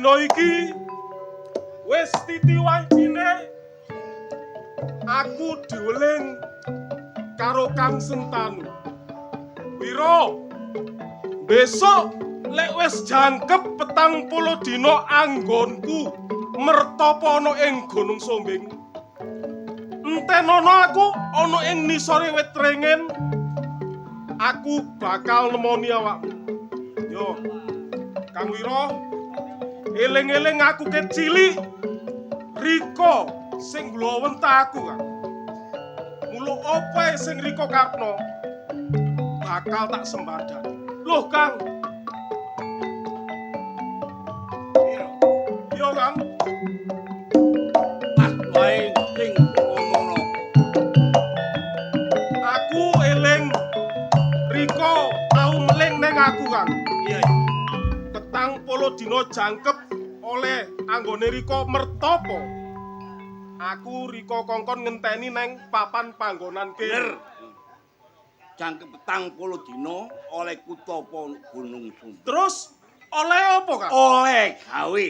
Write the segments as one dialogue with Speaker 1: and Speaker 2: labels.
Speaker 1: Dina iki wis titi wancine aku diweling karo Kang Sentanu. Wiro, besok lek wis jangkep 40 dina anggonku mertapa ana ing Gunung Sumbing. Entenono aku ana ing nisore wit ringin. Aku bakal nemoni awakmu. Yo. Kang Wiro, eling-eling aku ket cilik Riko sing glowentah aku, Kang. Mula opo sing Riko karepno bakal tak sembadani. Loh, Kang. Yo, Kang.
Speaker 2: Pas wae sing ngomongno.
Speaker 1: Aku eling Riko tau meling ning aku, Kang.
Speaker 2: Iya.
Speaker 1: 40 dina jangkep oleh anggone Riko mertopo. Aku Riko kongkon ngenteni neng papan panggonan kene.
Speaker 2: Jangkep 40 dina oleh kutapa Gunung Sumbing.
Speaker 1: Terus oleh apa, Kang?
Speaker 2: Oleh gawe.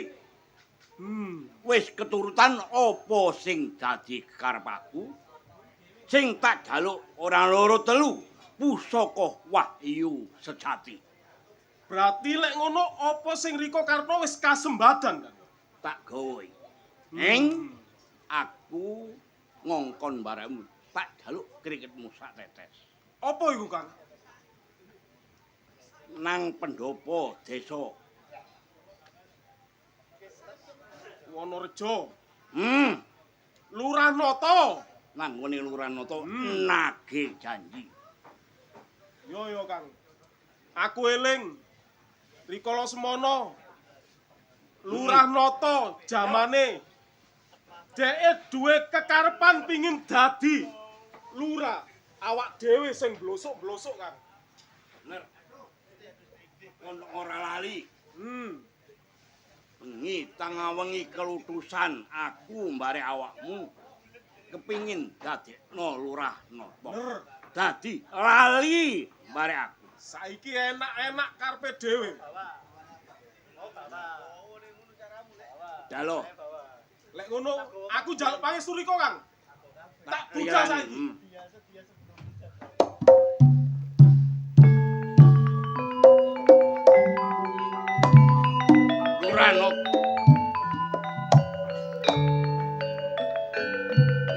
Speaker 2: Wis keturutan apa sing dadi karep aku? Sing tak jaluk ora loro telu, pusaka wahyu sejati.
Speaker 1: Berarti lek ngono apa sing Riko karepno wis kasembadan, Kang?
Speaker 2: Tak gawe. Ning aku ngongkon baremu, tak jaluk kriketmu sak tetes.
Speaker 1: Apa iku, Kang?
Speaker 2: Nang pendopo desa
Speaker 1: Wonorejo. Lurah Noto.
Speaker 2: Nang ngene Lurah Noto nagih janji.
Speaker 1: Yo yo, Kang. Aku eling rikala semono Lurah Noto jamane dheke duwe kekarepan pingin dadi lurah. Awak dhewe sing blosok-blosok, Kang.
Speaker 2: Bener. Ono ora lali. Bengi tangah wengi kelutusan aku mbare awakmu kepingin dadekno Lurah Noto.
Speaker 1: Bener.
Speaker 2: Dadi lali mbare aku.
Speaker 1: Saiki enak-enak karepe dhewe.
Speaker 2: Jalo.
Speaker 1: Lek ngono aku njaluk pangestu Riko, Kang. Tak budal saiki.
Speaker 2: Lurah Noto.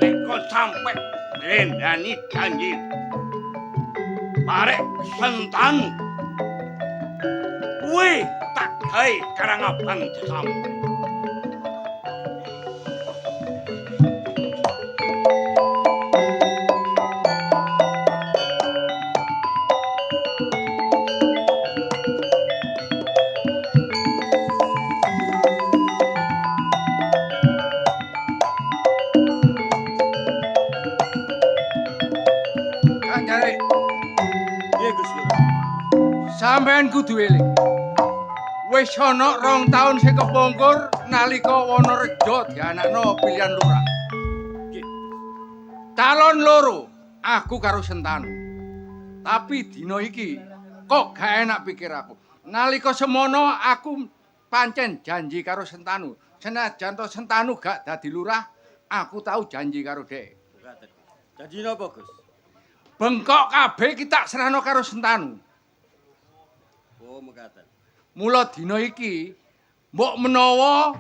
Speaker 2: Nek kok sampe mlendani janji parek Sentanu, kuwi tak gawe Karang Abang desamu.
Speaker 3: Kang Jarik,
Speaker 4: Piye Gus Lurah?
Speaker 3: sampean kudu eling. Wis ana 2 taun sing kepungkur nalika Wonorejo dianakno pilihan lurah.
Speaker 4: Nggih.
Speaker 3: Calon loro, aku karo Sentanu. Tapi dina iki kok gak enak pikir aku. Nalika semono aku pancen janji karo Sentanu. Senajan to Sentanu gak dadi lurah, aku tau janji karo dhek.
Speaker 4: Janji napa, Gus?
Speaker 3: Bengkok kabeh iki tak serahno karo Sentanu.
Speaker 4: Oh, mekaten.
Speaker 3: Mula dina iki mbok menawa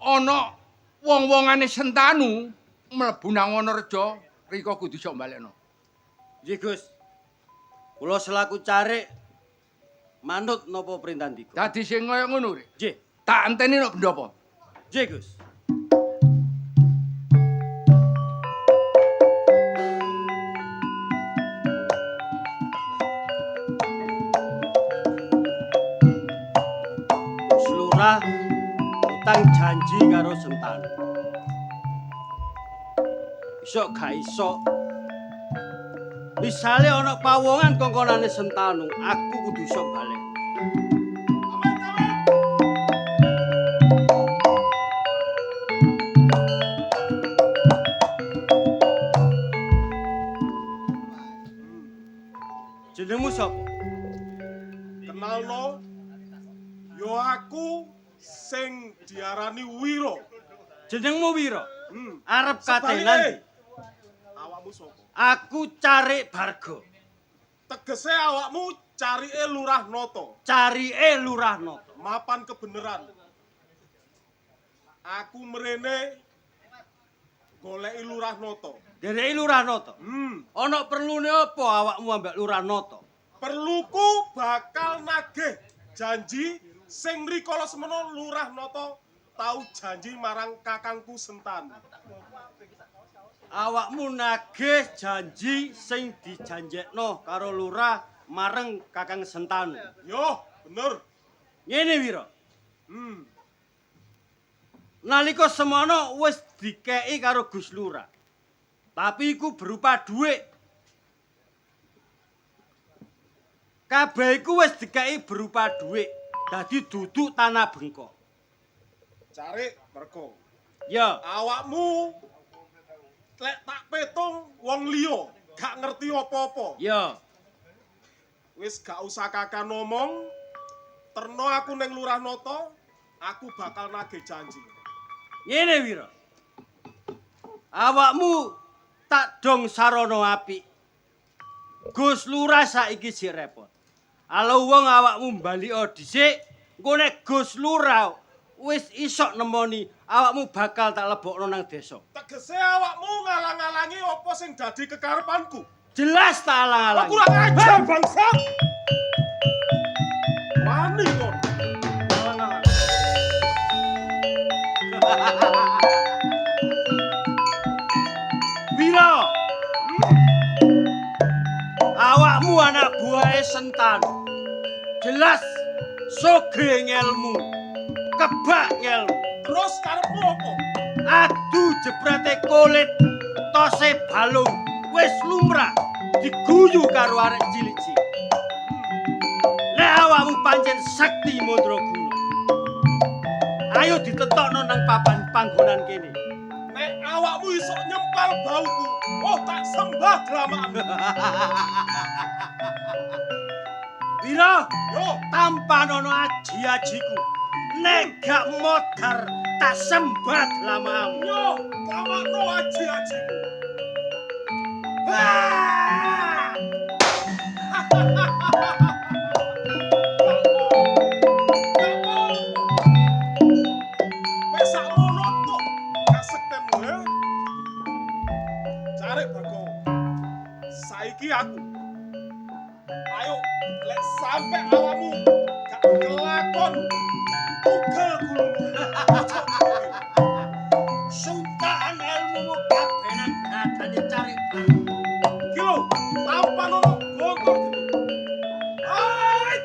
Speaker 3: ana wong-wongane Sentanu mlebu nang Wonorejo, Riko kudu iso mbalekno.
Speaker 4: Nggih, Gus. Kula selaku carik manut napa perintah ndika.
Speaker 3: Dadi sing kaya ngono, Rik.
Speaker 4: Nggih.
Speaker 3: Tak enteni nok pendopo.
Speaker 4: Nggih, Gus. Gus Lurah utang janji karo Sentanu. Iso gak iso. Misale ana pawongan kongkonane Sentanu, aku kudu iso balik. Jenengmu sapa?
Speaker 1: Kenalno, yo aku Sing diarani Wiro.
Speaker 4: Jenengmu Wiro? Arep
Speaker 1: Sebalike,
Speaker 4: katenan.
Speaker 1: Awakmu sapa?
Speaker 4: Aku Carik Barga.
Speaker 1: Tegese awakmu carike Lurah Noto.
Speaker 4: Carike Lurah Noto.
Speaker 1: Mapan kebenaran. Aku mrene goleki Lurah Noto.
Speaker 4: Goleki Lurah Noto. Ana perlune apa awakmu ambek Lurah Noto?
Speaker 1: Perluku bakal nagih janji sing rikala semono Lurah Noto tau janji marang kakangku Sentanu.
Speaker 4: Awakmu nagih janji sing dijanjekno karo lurah marang Kakang Sentanu.
Speaker 1: Yo, bener.
Speaker 4: Ngene Wiro. Nalika semono wis dikeki karo Gus Lurah. Tapi iku berupa dhuwit. Kabeh iku wis dikeki berupa dhuwit. Dadi duduk tanah bengkok.
Speaker 1: Carik mergo.
Speaker 4: Ya.
Speaker 1: Awakmu lek tak petung wong liya gak ngerti apa-apa.
Speaker 4: Ya.
Speaker 1: Wis gak usah kakak ngomong. Terno aku ning Lurah Noto, aku bakal nagih janji.
Speaker 4: Ngene Wiro. Awakmu tak dong sarana apik. Gus Lurah saiki sik repot. Alo wong awakmu mbalika dhisik, engko nek Gus Lurah wis isok nemoni, awakmu bakal tak lebokno nang desa.
Speaker 1: Tegese awakmu ngalang-alangi apa sing dadi kekarepanku?
Speaker 4: Jelas tak alang-alangi.
Speaker 1: Aku kurang ajar bangsat. Wani kon.
Speaker 4: Alang-alang. Wiro. Awakmu anak buahe Sentanu. Jelas soge ngelmu. Kebak ngelmu.
Speaker 1: Terus karepmu apa?
Speaker 4: Adu jebrate kulit tose balung wis lumrah diguyu karo arek cilik-cilik. Nek awakmu pancen sakti mandraguna, ayo ditetokno nang papan panggonan kene.
Speaker 1: Nek awakmu iso nyempal bauku, oh tak sembah dramaanmu.
Speaker 4: Wiro,
Speaker 1: yo
Speaker 4: tampanono aji-ajiku. Nek gak modar tak sembah dramamu.
Speaker 1: Yo, tamakno aji-ajimu.
Speaker 4: Ah!
Speaker 1: Wis sakmono tok kasektenmu ya. Carik Bagong. Saiki aku. Ayo lek sampe awakmu gak kelakon tugel gulumu.
Speaker 4: Suntaan ilmumu kabeh nang dadane Carik.
Speaker 1: Iki lho, tampanono gontor geni. Hai!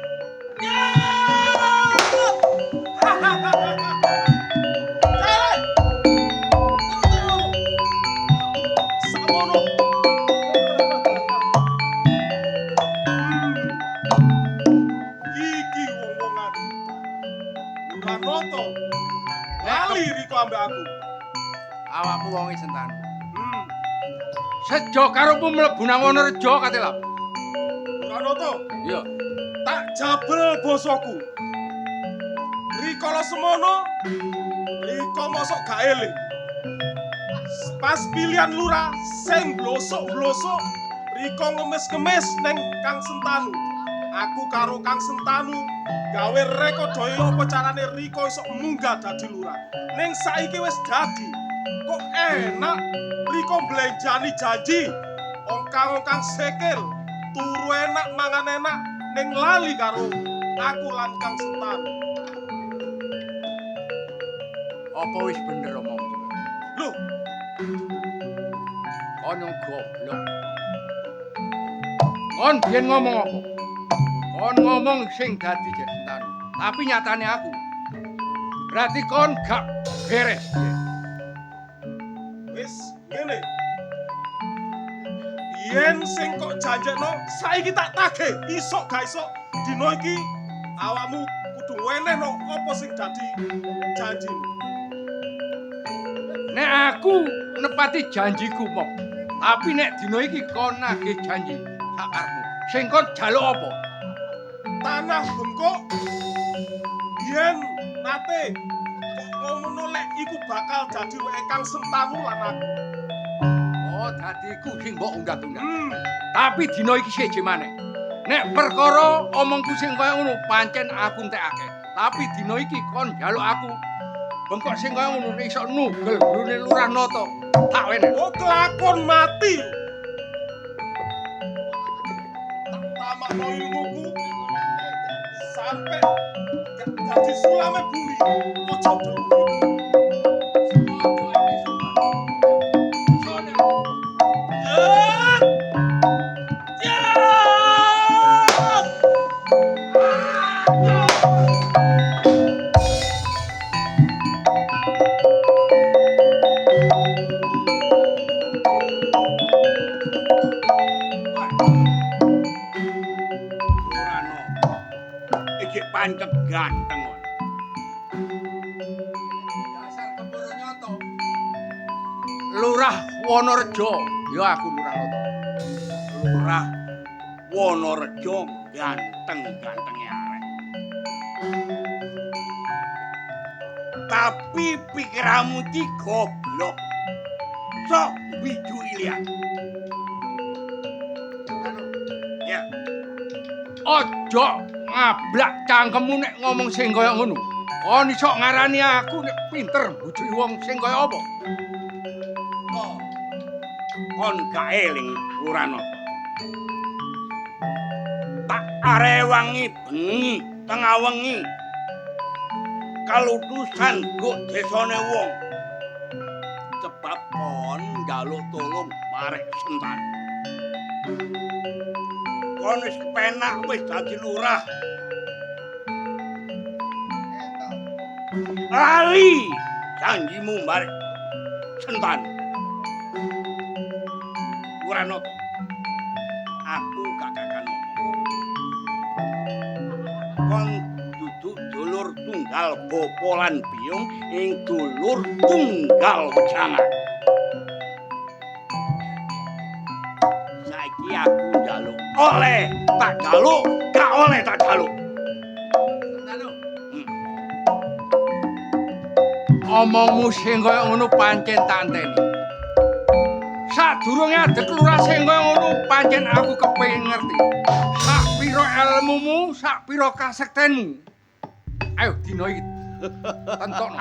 Speaker 1: Ya! Carik! Sakmono. Iki wong-wongan. Lurah Noto. Lali riko ambek aku.
Speaker 3: Awakmu wonge Sentanu. Sejo karepmu mlebu nang Wonorejo kate lap.
Speaker 1: Lurah Noto.
Speaker 3: Iya.
Speaker 1: Tak jabel bosoku. Rikala semono, riko mosok gak eling. Pas pilihan lurah sing blosok-blosok, riko ngemis-ngemis neng Kang Sentanu. Aku karo Kang Sentanu gawe rekodaya apa carane riko iso munggah dadi lurah. Ning saiki wis dadi. Kok enak riko mblenjani janji. Ongkang-ongkang sikil, turu enak mangan enak ning lali karo aku lan Kang Sentanu.
Speaker 3: Apa wis bener omongmu?
Speaker 1: Lho,
Speaker 3: kon wong goblok. Kon biyen ngomong apa? Kon ngomong sing dadi Sentanu, tapi nyatane aku. Berarti kon gak beres.
Speaker 1: Wis ngene. Yen sing kok janjekno saiki tak tagih, isok gak isok dina iki awakmu kudu wenehno apa sing dadi janjimu.
Speaker 3: Nek aku nepati janjiku mok, tapi nek dina iki kon nagih janji sakarepmu. Sing kon jaluk apa?
Speaker 1: Tanah bengkok yen Nate kok ngono lek iku bakal dadi weke Kang Sentanu lan aku.
Speaker 3: Oh, dadi iku sing mbok undat-undat. Tapi dina iki siji maneh. Nek perkara omongku sing kaya ngono pancen aku entekake. Tapi dina iki kon njaluk aku bengkok sing kaya ngono nek iso nugel gurune Lurah Nata, tak wene.
Speaker 1: Oh, kelakon mati. Tak tamakno ilmuku sampe gak dadi sulame buri. Aja dulu.
Speaker 2: Pancet ganteng kon.
Speaker 3: Dasar keporo nyoto. Lurah Wonorejo, ya aku Lurah Nata.
Speaker 2: Lurah Wonorejo ganteng-gantenge arek. Tapi pikiranmu iki goblok. Sok biju ilian. Ya.
Speaker 3: Ojo ngablak cangkemmu nek ngomong sing kaya ngono. Kon iso ngarani aku nek pinter mbujuki wong sing kaya apa?
Speaker 2: Oh. Kon gak eling Lurah Nata. Tak arewangi bengi tengah wengi. Kalutusan gok desane wong. Sebab kon njaluk tulung marek Sentan. Kon wis kepenak wis dadi lurah. Lali janjimu marek Sentan. Lurah Nata, aku gak kakan ngomong. Kon duduk dulur tunggal bapa lan biyung ing dulur tunggal wejangan. Saiki aku njaluk oleh tak jaluk, gak oleh tak jaluk.
Speaker 3: Omongmu sing kaya ngono pancen tak enteni. Sadurunge adeg lurah sing kaya ngono pancen aku kepengin ngerti. Sak pira elmumu, sak pira kasektenmu. Ayo dina iki tentokno.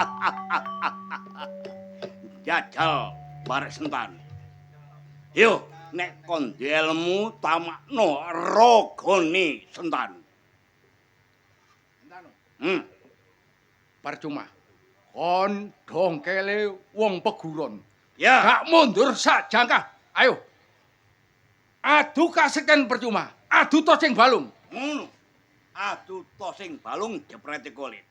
Speaker 2: Jajal barek Sentan. Yo nek kon ilmu tamakno ragane Sentan.
Speaker 3: Sentanu. Percuma. Kon dongkele wong peguron.
Speaker 2: Ya.
Speaker 3: Gak mundur sak jangkah. Ayo. Adu kasekten percuma. Adu to sing balung.
Speaker 2: Ngono. Adu to sing balung jeprete kulit.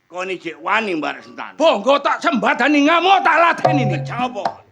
Speaker 2: Kon ijek wani mbarek Sentan.
Speaker 3: Bonggo tak sembadani ngamuk tak ladeni ni.
Speaker 2: Ngejak apa?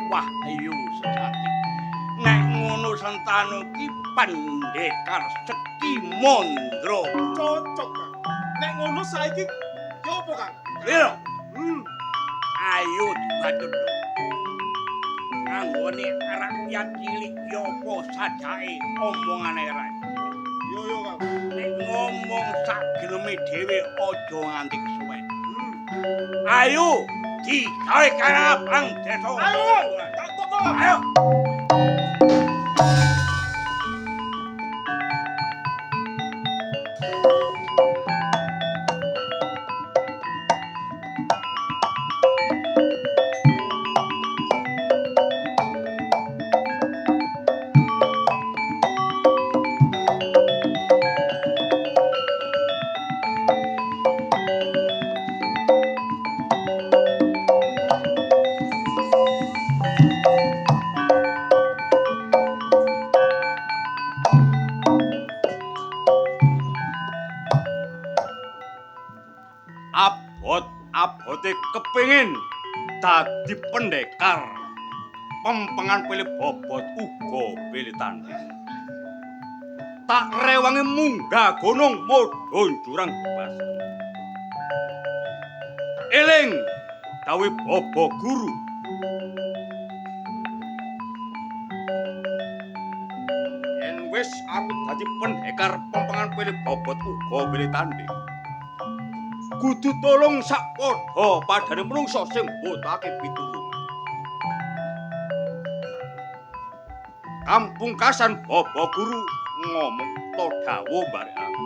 Speaker 2: Wahyu sejati. Nek ngono Sentanu ki pendekar sekti mondro.
Speaker 1: Cocok, Kang. Nek ngono saiki yo apa, Kang?
Speaker 2: Lho. Ayo dibatut. Nganggone rakyat cilik yo apa sajake omongane rakyat.
Speaker 1: Yo yo, Kang.
Speaker 2: Nek ngomong sak geleme dhewe aja nganti kesuwen. Ayo digawe karabang desa.
Speaker 1: Ayo, tak toko.
Speaker 2: Ayo. Abot-abote kepengin dadi pendekar. Pempengan pilih bobot uga pilih tanding. Tak rewangi munggah gunung mudhun jurang bebas. Eling dawuh Baba Guru. Yen wis aku dadi pendekar pempengan pilih bobot uga pilih tanding. Kudu tolong sak padha padane menungsa sing mbotake pitulungan. Kampung kasan Baba Guru ngomong to dawuh barek aku.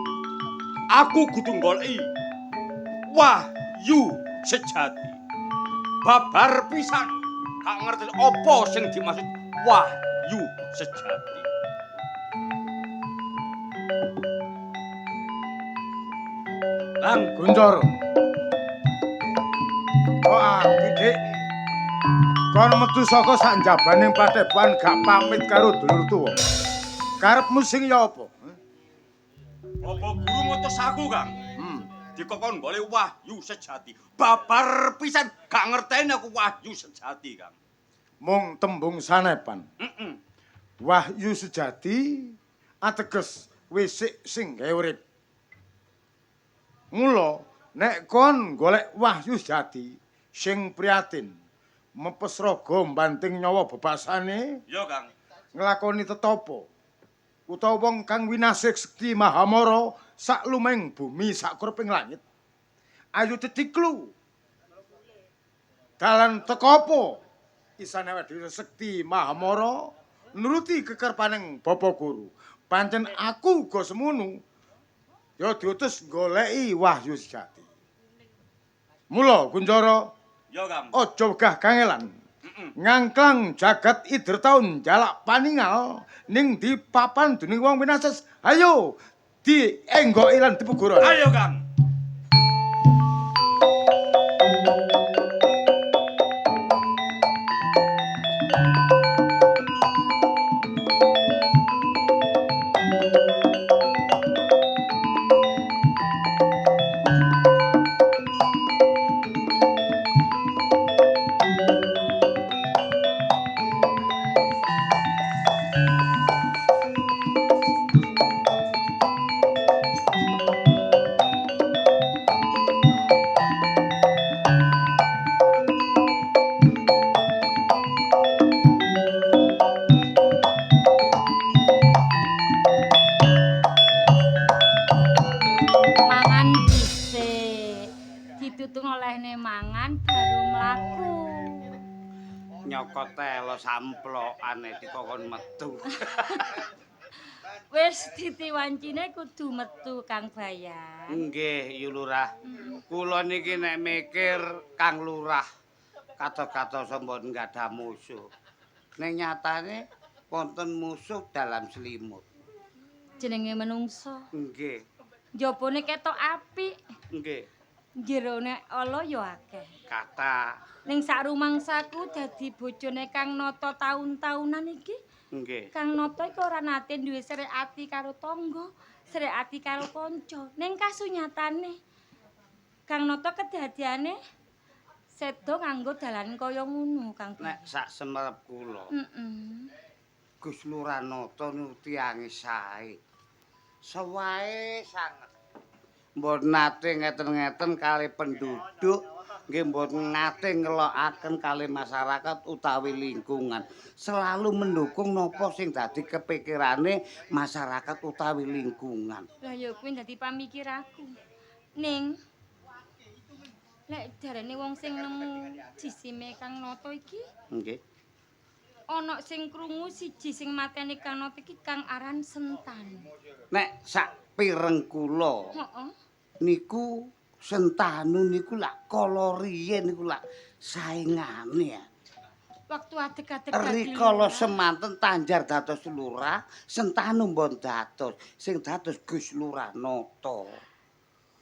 Speaker 2: Aku kudu goleki wahyu sejati. Babar pisan gak ngerti apa sing dimaksud wahyu sejati. Lang
Speaker 5: Guntur. Kok ati, Dik? Kon metu saka sak njabaning padepokan gak pamit karo dulur tuwa. Karepmu sing ya apa?
Speaker 2: Baba Guru ngutus aku, Kang. Dikokon golek wahyu sejati. Babar pisan gak ngerteni aku wahyu sejati, Kang.
Speaker 5: Mung tembung sanepan. Wahyu sejati ateges wisik sing gawe urip. Mula nek kon golek wahyu sejati sing prihatin mepes raga mbanting nyawa bebasane,
Speaker 2: iya Kang,
Speaker 5: nglakoni tetapa utawa wong kang winasih sekti mahamara sak lumeng bumi sak kurping langit. Ayo tetiklu dalan teko apa isane awake dhewe sekti mahamara nuruti kekerpaning Bapa Guru. Pancen aku uga semono ya diutus goleki wahyu sejati. Mula Kuncara,
Speaker 2: ya Kang,
Speaker 5: aja wegah kangelan. Ngangklang jagat ider taun jalak paningal ning di papan duning wong winases. Ayo dienggoki lan dipuguron.
Speaker 2: Ayo Kang.
Speaker 6: Mangan dhisik. Ditutung olehne mangan baru mlaku.
Speaker 2: Nyokot telo samplokane dikokon metu.
Speaker 6: Wis titiwancine kudu metu Kang Bayan.
Speaker 2: Nggih, Yu Lurah. Kula niki nek mikir Kang Lurah kados-kados mboten gadah musuh. Ning nyatane wonten musuh dalam selimut.
Speaker 6: Jenenge menungso.
Speaker 2: Nggih,
Speaker 6: Njabane ketok apik,
Speaker 2: nggih.
Speaker 6: jerone ala ya akeh.
Speaker 2: Kata
Speaker 6: Ning sak rumangsaku dadi bojone Kang Nata taun-taunan iki,
Speaker 2: nggih.
Speaker 6: Kang Nata iki ora nate duwe srek ati karo tangga, srek ati karo kanca. Ning kasunyatane Kang Nata kedadiane sedo nganggo dalan kaya ngono, Kang.
Speaker 2: Nek sak semerep kula,
Speaker 6: Heeh.
Speaker 2: Gus Lurah Nata niku tiyange sae. Sewae sanget. Mboten nate ngeten-ngeten kali penduduk, nggih mboten nate ngelokaken kali masyarakat utawi lingkungan. Selalu mendukung napa sing dadi kepikirane masyarakat utawi lingkungan.
Speaker 6: Lah ya kuwi dadi pamikir aku. Ning lek jarene wong sing nemu jisime Kang Nata iki
Speaker 2: Nggih.
Speaker 6: ana sing krungu siji sing mateni Kang Nata iki Kang aran Sentanu.
Speaker 2: Nek sak pireng kula
Speaker 6: Heeh.
Speaker 2: niku Sentanu niku lak kala riyen niku lak saingane ya.
Speaker 6: Waktu adeg-adeg dadi
Speaker 2: Rikala
Speaker 6: lurah.
Speaker 2: semanten Tanjar dados lurah, Sentanu mbon dados, sing dados Gus Lurah Nata.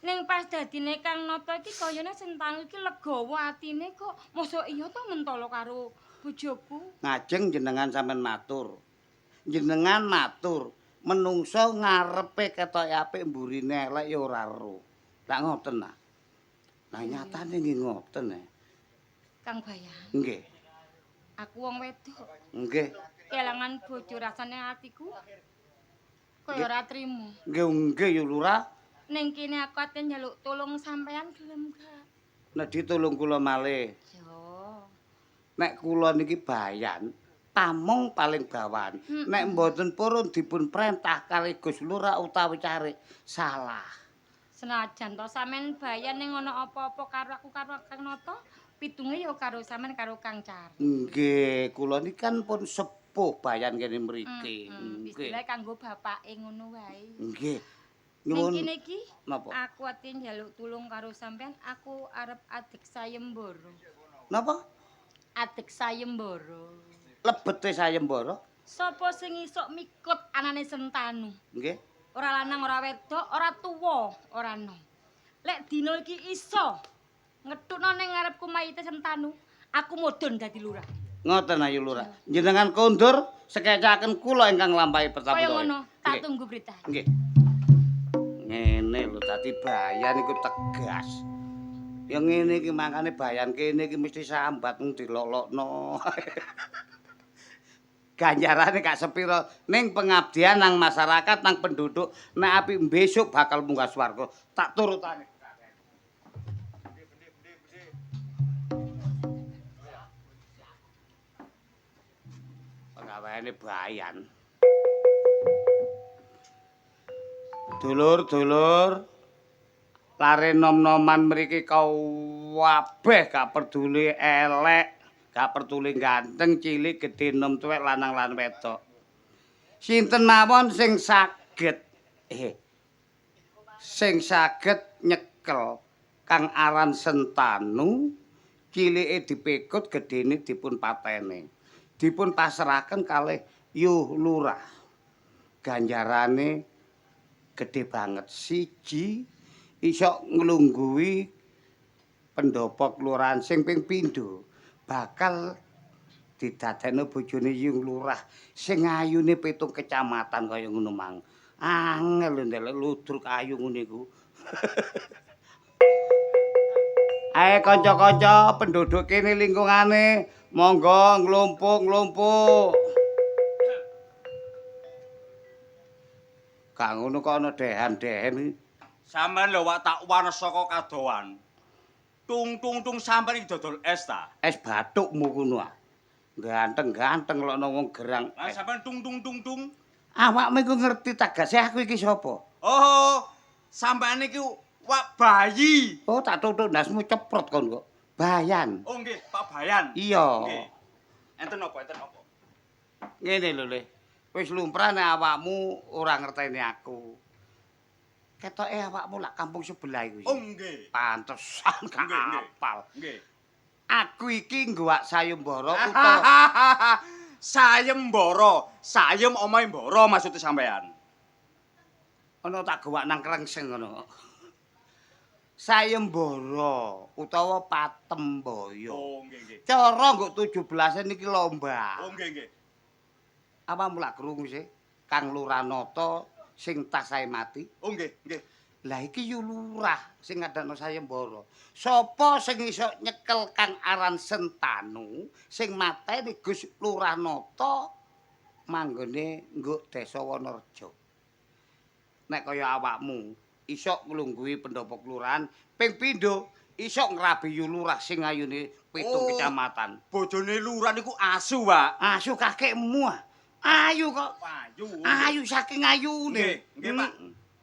Speaker 6: Ning pas dadine Kang Nata iki kayane Sentanu iki legawa atine kok. Mosok iya to mentolo karo bojoku.
Speaker 2: Ngajeng jenengan sampean matur. Jenengan matur, menungso ngarepe ketoke apik mburine elek ya ora ero. Lak ngoten nah. Lah nyatane nggih ngoten.
Speaker 6: Kang Bayan.
Speaker 2: Nggih.
Speaker 6: Aku wong wedok.
Speaker 2: Nggih.
Speaker 6: Kelangan bojo rasane atiku kaya ora trimo.
Speaker 2: Nggih nggih ya Lurah.
Speaker 6: Ning kene aku ate njaluk tulung sampean gelem gak?
Speaker 2: Nek ditulung kula malih.
Speaker 6: Yo.
Speaker 2: Nek kula niki Bayan pamong paling bawan. Nek mboten purun dipun perintah kali Gus Lurah utawi Carik salah.
Speaker 6: Senajan to sampean Bayan ning ana apa-apa karo aku karo Kang Nata, pitunge ya karo sampean karo Kang Carik.
Speaker 2: Nggih, kula niki kan pun sepuh Bayan kene mriki. Nggih.
Speaker 6: Istilahe kanggo bapake ngono wae.
Speaker 2: Nggih.
Speaker 6: Ning
Speaker 2: Nyuwun
Speaker 6: kene iki
Speaker 2: napa?
Speaker 6: Aku ate njaluk tulung karo sampean, aku arep adeg sayembara.
Speaker 2: Napa?
Speaker 6: Adeg sayembara.
Speaker 2: Lebete sayembara?
Speaker 6: Sapa sing iso mikut anane Sentanu?
Speaker 2: Nggih.
Speaker 6: Ora lanang, ora wedok, ora tuwa, ora nom. Lek dina iki iso ngethukno ning ngarepku mayite Sentanu, aku mudhun dadi lurah.
Speaker 2: Ngoten ayu Lurah. Jenengan kondur sekecaken kula ingkang nglampahi pertama.
Speaker 6: Kaya ngono, tak tunggu berita.
Speaker 2: Nggih. Ngene lho dadi Bayan iku tegas. Ya ngene iki mangkane Bayan kene iki mesti sambat mung dilolokno. Ganjarane gak sepira ning pengabdian nang masyarakat nang penduduk nek apik besok bakal munggah swarga. Tak turutane. Penggaweane Bayan. Dulur-dulur lare nom-noman mriki kabeh gak peduli elek, gak peduli ganteng, cilik, gedhe, nom tuwek, lanang lan wedok. Sinten mawon sing saged sing saged nyekel kang aran Sentanu, cilike dipikut, gedhene dipun pateni. Dipun pasrahaken kalih Yuh Lurah. Ganjarane gedhe banget. Siji iso nglungguhi pendopo kelurahan sing ping pindho bakal didadekno bojone Yung Lurah sing ayune 7 kecamatan kaya ngono mang. Angel lho ndelok ludruk ayu ngono iku. Ae kanca-kanca penduduk kene lingkungane monggo nglumpuk-nglumpuk. Gak ngono kok ana dehem-dehem.
Speaker 7: Sampeyan lho wak tak wanes saka kadoan. Tung-tung-tung sampeyan iki dodol es ta?
Speaker 2: Es bathukmu kono ah. Ganteng-ganteng lokno wong gerang.
Speaker 7: Lah sampeyan tung-tung-tung-tung.
Speaker 2: Awakmu iku ngerti tagase aku iki sapa?
Speaker 7: Oh, sampeyan iki wak bayi.
Speaker 2: Oh, tak tutuk ndasmu ceprot kon kok. Bayan.
Speaker 7: Oh nggih, Pak Bayan.
Speaker 2: Iya.
Speaker 7: Nggih. Enten apa, enten apa?
Speaker 2: Ngene lho, Le. Wis lumrah nek awakmu ora ngerteni aku. Ketoke awakmu lak kampung sebelah iku.
Speaker 7: Oh nggih.
Speaker 2: Pantesan gak apal.
Speaker 7: Nggih.
Speaker 2: Aku iki ngguwak sayembara utawa
Speaker 7: sayembara, sayem omahe mbara maksude sampean.
Speaker 2: Ana tak gowak nang krengseng ngono. Sayembara utawa patembaya.
Speaker 7: Oh nggih nggih.
Speaker 2: Cara nggo 17-an iki lomba.
Speaker 7: Oh nggih nggih.
Speaker 2: Apa mulak krungu sih? Kang Lurah Nata sing tasahe mati.
Speaker 7: Oh nggih, nggih.
Speaker 2: Lah iki yo lurah sing ngadakno sayembara. Sapa sing iso nyekel Kang aran Sentanu sing mateni Gus Lurah Nata manggone nggo Desa Wonorejo. Nek kaya awakmu iso nglungguhi pendopo kelurahan ping pindho iso ngrabi yo lurah sing ayune 7 kecamatan.
Speaker 7: Bojone lurah niku asu, Pak.
Speaker 2: Asu kakekmu ah. Ayu kok.
Speaker 7: Ayu.
Speaker 2: Ayu saking ayune.
Speaker 7: Nggih, nggih, Pak.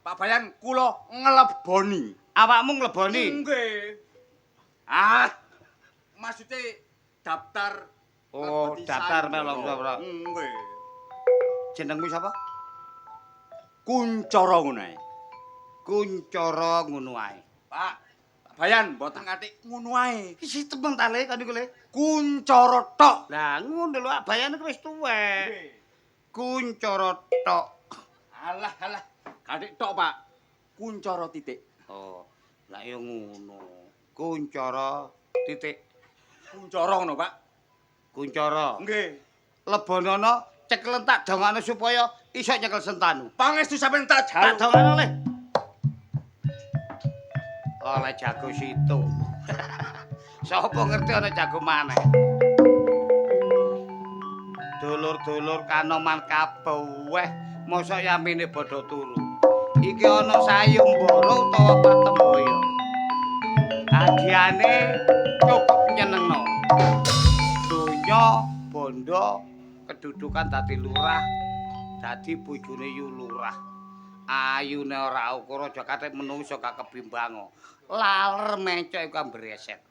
Speaker 7: Pak Bayan kula ngleboni.
Speaker 2: Awakmu ngleboni?
Speaker 7: Nggih. Ah. Maksude daftar.
Speaker 2: Oh, daftar melok ora.
Speaker 7: Nggih.
Speaker 2: Jenengmu sapa?
Speaker 7: Kuncara ngono ae.
Speaker 2: Kuncara ngono ae.
Speaker 7: Pak, Pak Bayan mboten katik ngono ae.
Speaker 2: Iki si temen ta le kan iku le.
Speaker 7: Kuncara tok.
Speaker 2: Lah ngono lho, Bayan iku wis tuwek.
Speaker 7: Nggih.
Speaker 2: Kuncara tok.
Speaker 7: Alah alah, katik tok, Pak. Kuncara titik.
Speaker 2: Oh, lah ya ngono. Kuncara titik.
Speaker 7: Kuncara ngono, Pak.
Speaker 2: Kuncara.
Speaker 7: Nggih.
Speaker 2: Lebonono cekelen tak dongakno supaya iso nyekel Sentanu.
Speaker 7: Pangestu sampeyan tak
Speaker 2: Tak
Speaker 7: jaluk.
Speaker 2: dongakno le. Oleh jago situ. Sapa ngerti ana jago maneh? Dulur-dulur kanoman kabeh mosok yamine padha turu. Iki ana sayembara utawa patembaya. Hadiane cukup nyenengno. Donya bondo kedudukan dadi lurah, dadi bojone yu lurah. Ayune ora ukur aja katik menungso gak kebimbango. Laler mencok iku ambreset.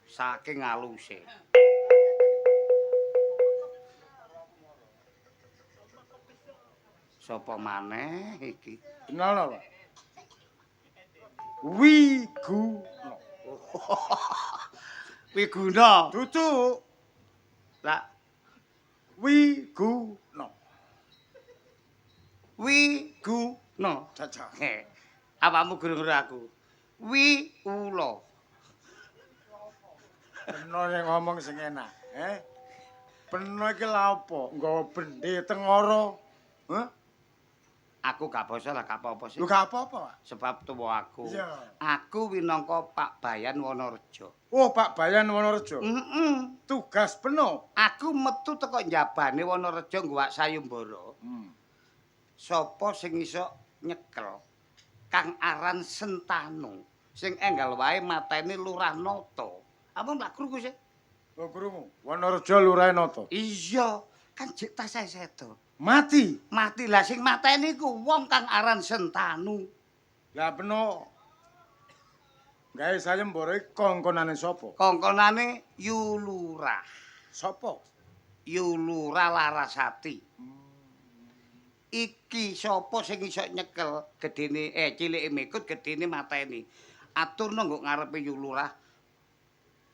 Speaker 2: Saking aluse. Sapa maneh iki?
Speaker 5: Kenal Pak? Wiguna.
Speaker 2: Wiguna.
Speaker 5: Duduk.
Speaker 2: Lah
Speaker 5: Wiguna.
Speaker 2: Wiguna.
Speaker 5: Cacah.
Speaker 2: Awakmu guru-guru aku. Wi ula.
Speaker 5: Peno nek ngomong sing enak, eh? Peno iki lha apa? Nggawa bendhe tengara. Hah?
Speaker 2: Aku gak basa lah gak apa-apa sih.
Speaker 5: Lho gak apa-apa, Pak.
Speaker 2: Sebab tuwa aku.
Speaker 5: Iya.
Speaker 2: Aku winangka Pak Bayan Wonorejo.
Speaker 5: Oh, Pak Bayan Wonorejo.
Speaker 2: Heeh.
Speaker 5: Tugas peno.
Speaker 2: Aku metu teko njabane Wonorejo ngguwak sayembara. Sapa sing iso nyekel Kang aran Sentanu sing enggal wae mateni Lurah Nata. Apa mlak krungu sih?
Speaker 5: Oh, krungu. Wonorejo Lurah Nata.
Speaker 2: Iya, kan jek tasih sedo.
Speaker 5: Mati.
Speaker 2: Mati lah sing mateni iku wong kang aran Sentanu.
Speaker 5: Lah peno gawe sayembara iki kongkonane sapa?
Speaker 2: Kongkonane Yu Lurah.
Speaker 5: Sapa?
Speaker 2: Yu Lurah Larasati. Iki sapa sing iso nyekel gedene cilike mikut gedene mateni. Aturno nggo ngarepe Yu Lurah.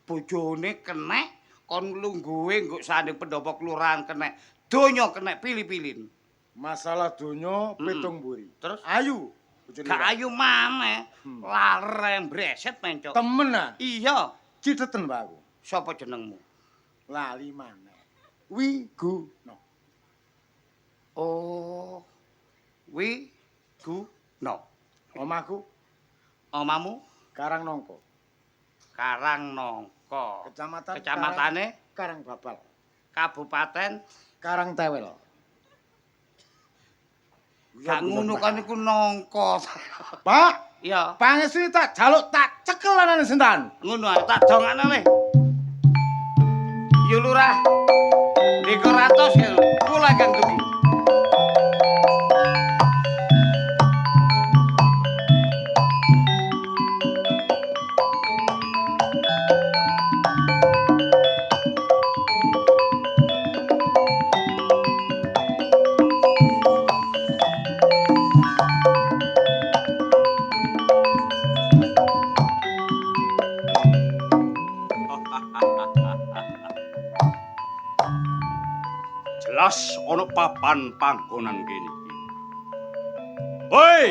Speaker 2: Bojone kenek kon lungguhe nggo sanding pendopo kelurahan kenek. Donya kenek pilih-pilih.
Speaker 5: Masalah donya pitung mburi.
Speaker 2: Terus
Speaker 5: ayu bojone.
Speaker 2: Gak ayu maneh. Lare mbreset mencok.
Speaker 5: Temen ah.
Speaker 2: Iya,
Speaker 5: Citheten Pak aku.
Speaker 2: Sapa jenengmu?
Speaker 5: Lali maneh. Wiguna.
Speaker 2: Oh. Wiguna.
Speaker 5: Omahku
Speaker 2: Omamu
Speaker 5: Karangnangka.
Speaker 2: Karangnangka.
Speaker 5: Kecamatan
Speaker 2: Kecamatane
Speaker 5: Karangbabal.
Speaker 2: Kabupaten
Speaker 5: Karangtewel.
Speaker 2: Gak ngono kan iku nangka.
Speaker 5: Pak,
Speaker 2: Iya.
Speaker 5: pangestune tak jaluk tak cekel anane Sentanu.
Speaker 2: Ngono ae tak dongakno le. Yo Lurah. Ndeka ratos ya. Kula kang dugi.
Speaker 7: Jelas ana papan panggonan kene iki. Hoi!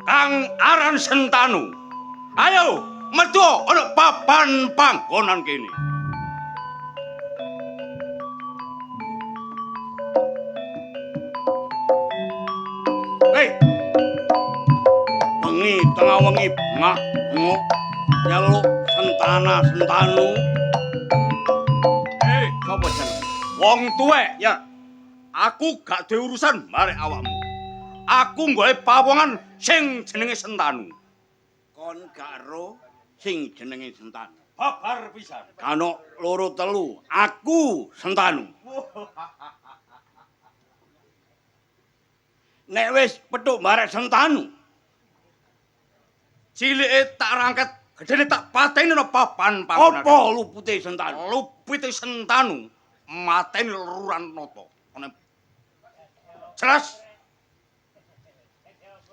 Speaker 7: Kang aran Sentanu. Ayo, metu ana papan panggonan kene. Hei. Bengi tengah wengi bengak bengok nyeluk Sentana Sentanu. Hei, sapa jenenge? Wong tuwek ya. Aku gak duwe urusan marek awakmu. Aku nggawe pawongan sing jenenge Sentanu. Kon gak ero sing jenenge Sentanu. Babar pisan. Kano loro telu, aku Sentanu. Nek wis petuk marek Sentanu, cilike tak rangket, gedene tak pateni ana papan panggonan. Apa lupute Sentanu? Lupute Sentanu mateni Lurah Nata. Ana jelas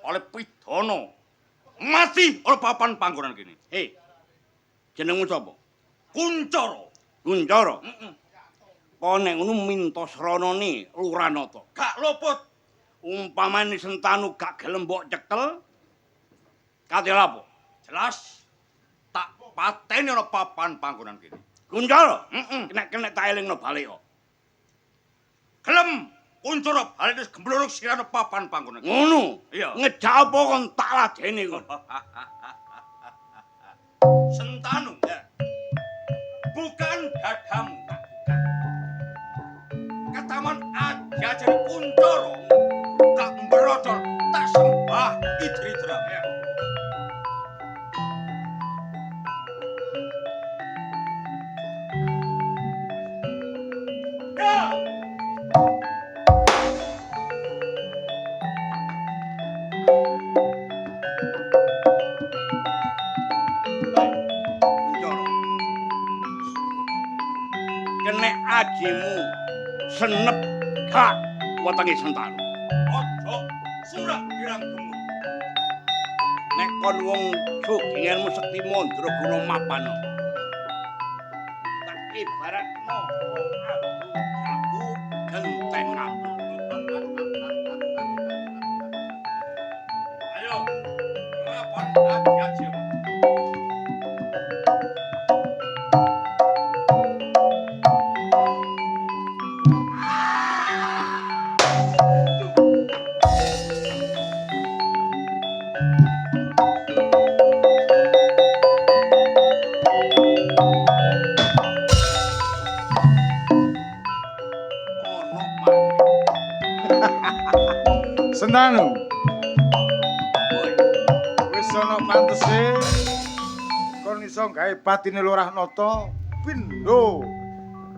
Speaker 7: oleh pidana mati oleh papan panggonan kene. Hei. Jenengmu sapa? Kuncara. Kuncara. Heeh. Kok nek ngono minta sranane Lurah Nata. Gak luput. Umpamane Sentanu gak gelem mbok cekel, kate lapo? Jelas tak pateni ana papan panggonan kene. Kuncara, heeh, nek tak elingno balik kok. Gelem Kuncara bali wis gemblorok sirane papan panggonan.
Speaker 2: Ngono.
Speaker 7: Iya.
Speaker 2: Ngejak apa kon tak ladeni kon.
Speaker 7: Sentanu. Ya. Bukan dadamu. Ketaman aja jadi Kuncara. Tak mberodol, tak sembah idri-idra. Ya. Ya.
Speaker 2: Kuncara. Kenek ajimu senep gak wetenge Sentanu.
Speaker 7: Ojo surah girang gemun.
Speaker 2: Nek kon wong sugih ilmu sekti mandraguna mapan. Tak ibaratno wong aku jago genteng api.
Speaker 7: Ayo, rapan aji-aji.
Speaker 2: Ono maneh.
Speaker 5: Sentanu,
Speaker 2: Woi,
Speaker 5: wis ana pantese kon iso gawe patine Lurah Nata pindho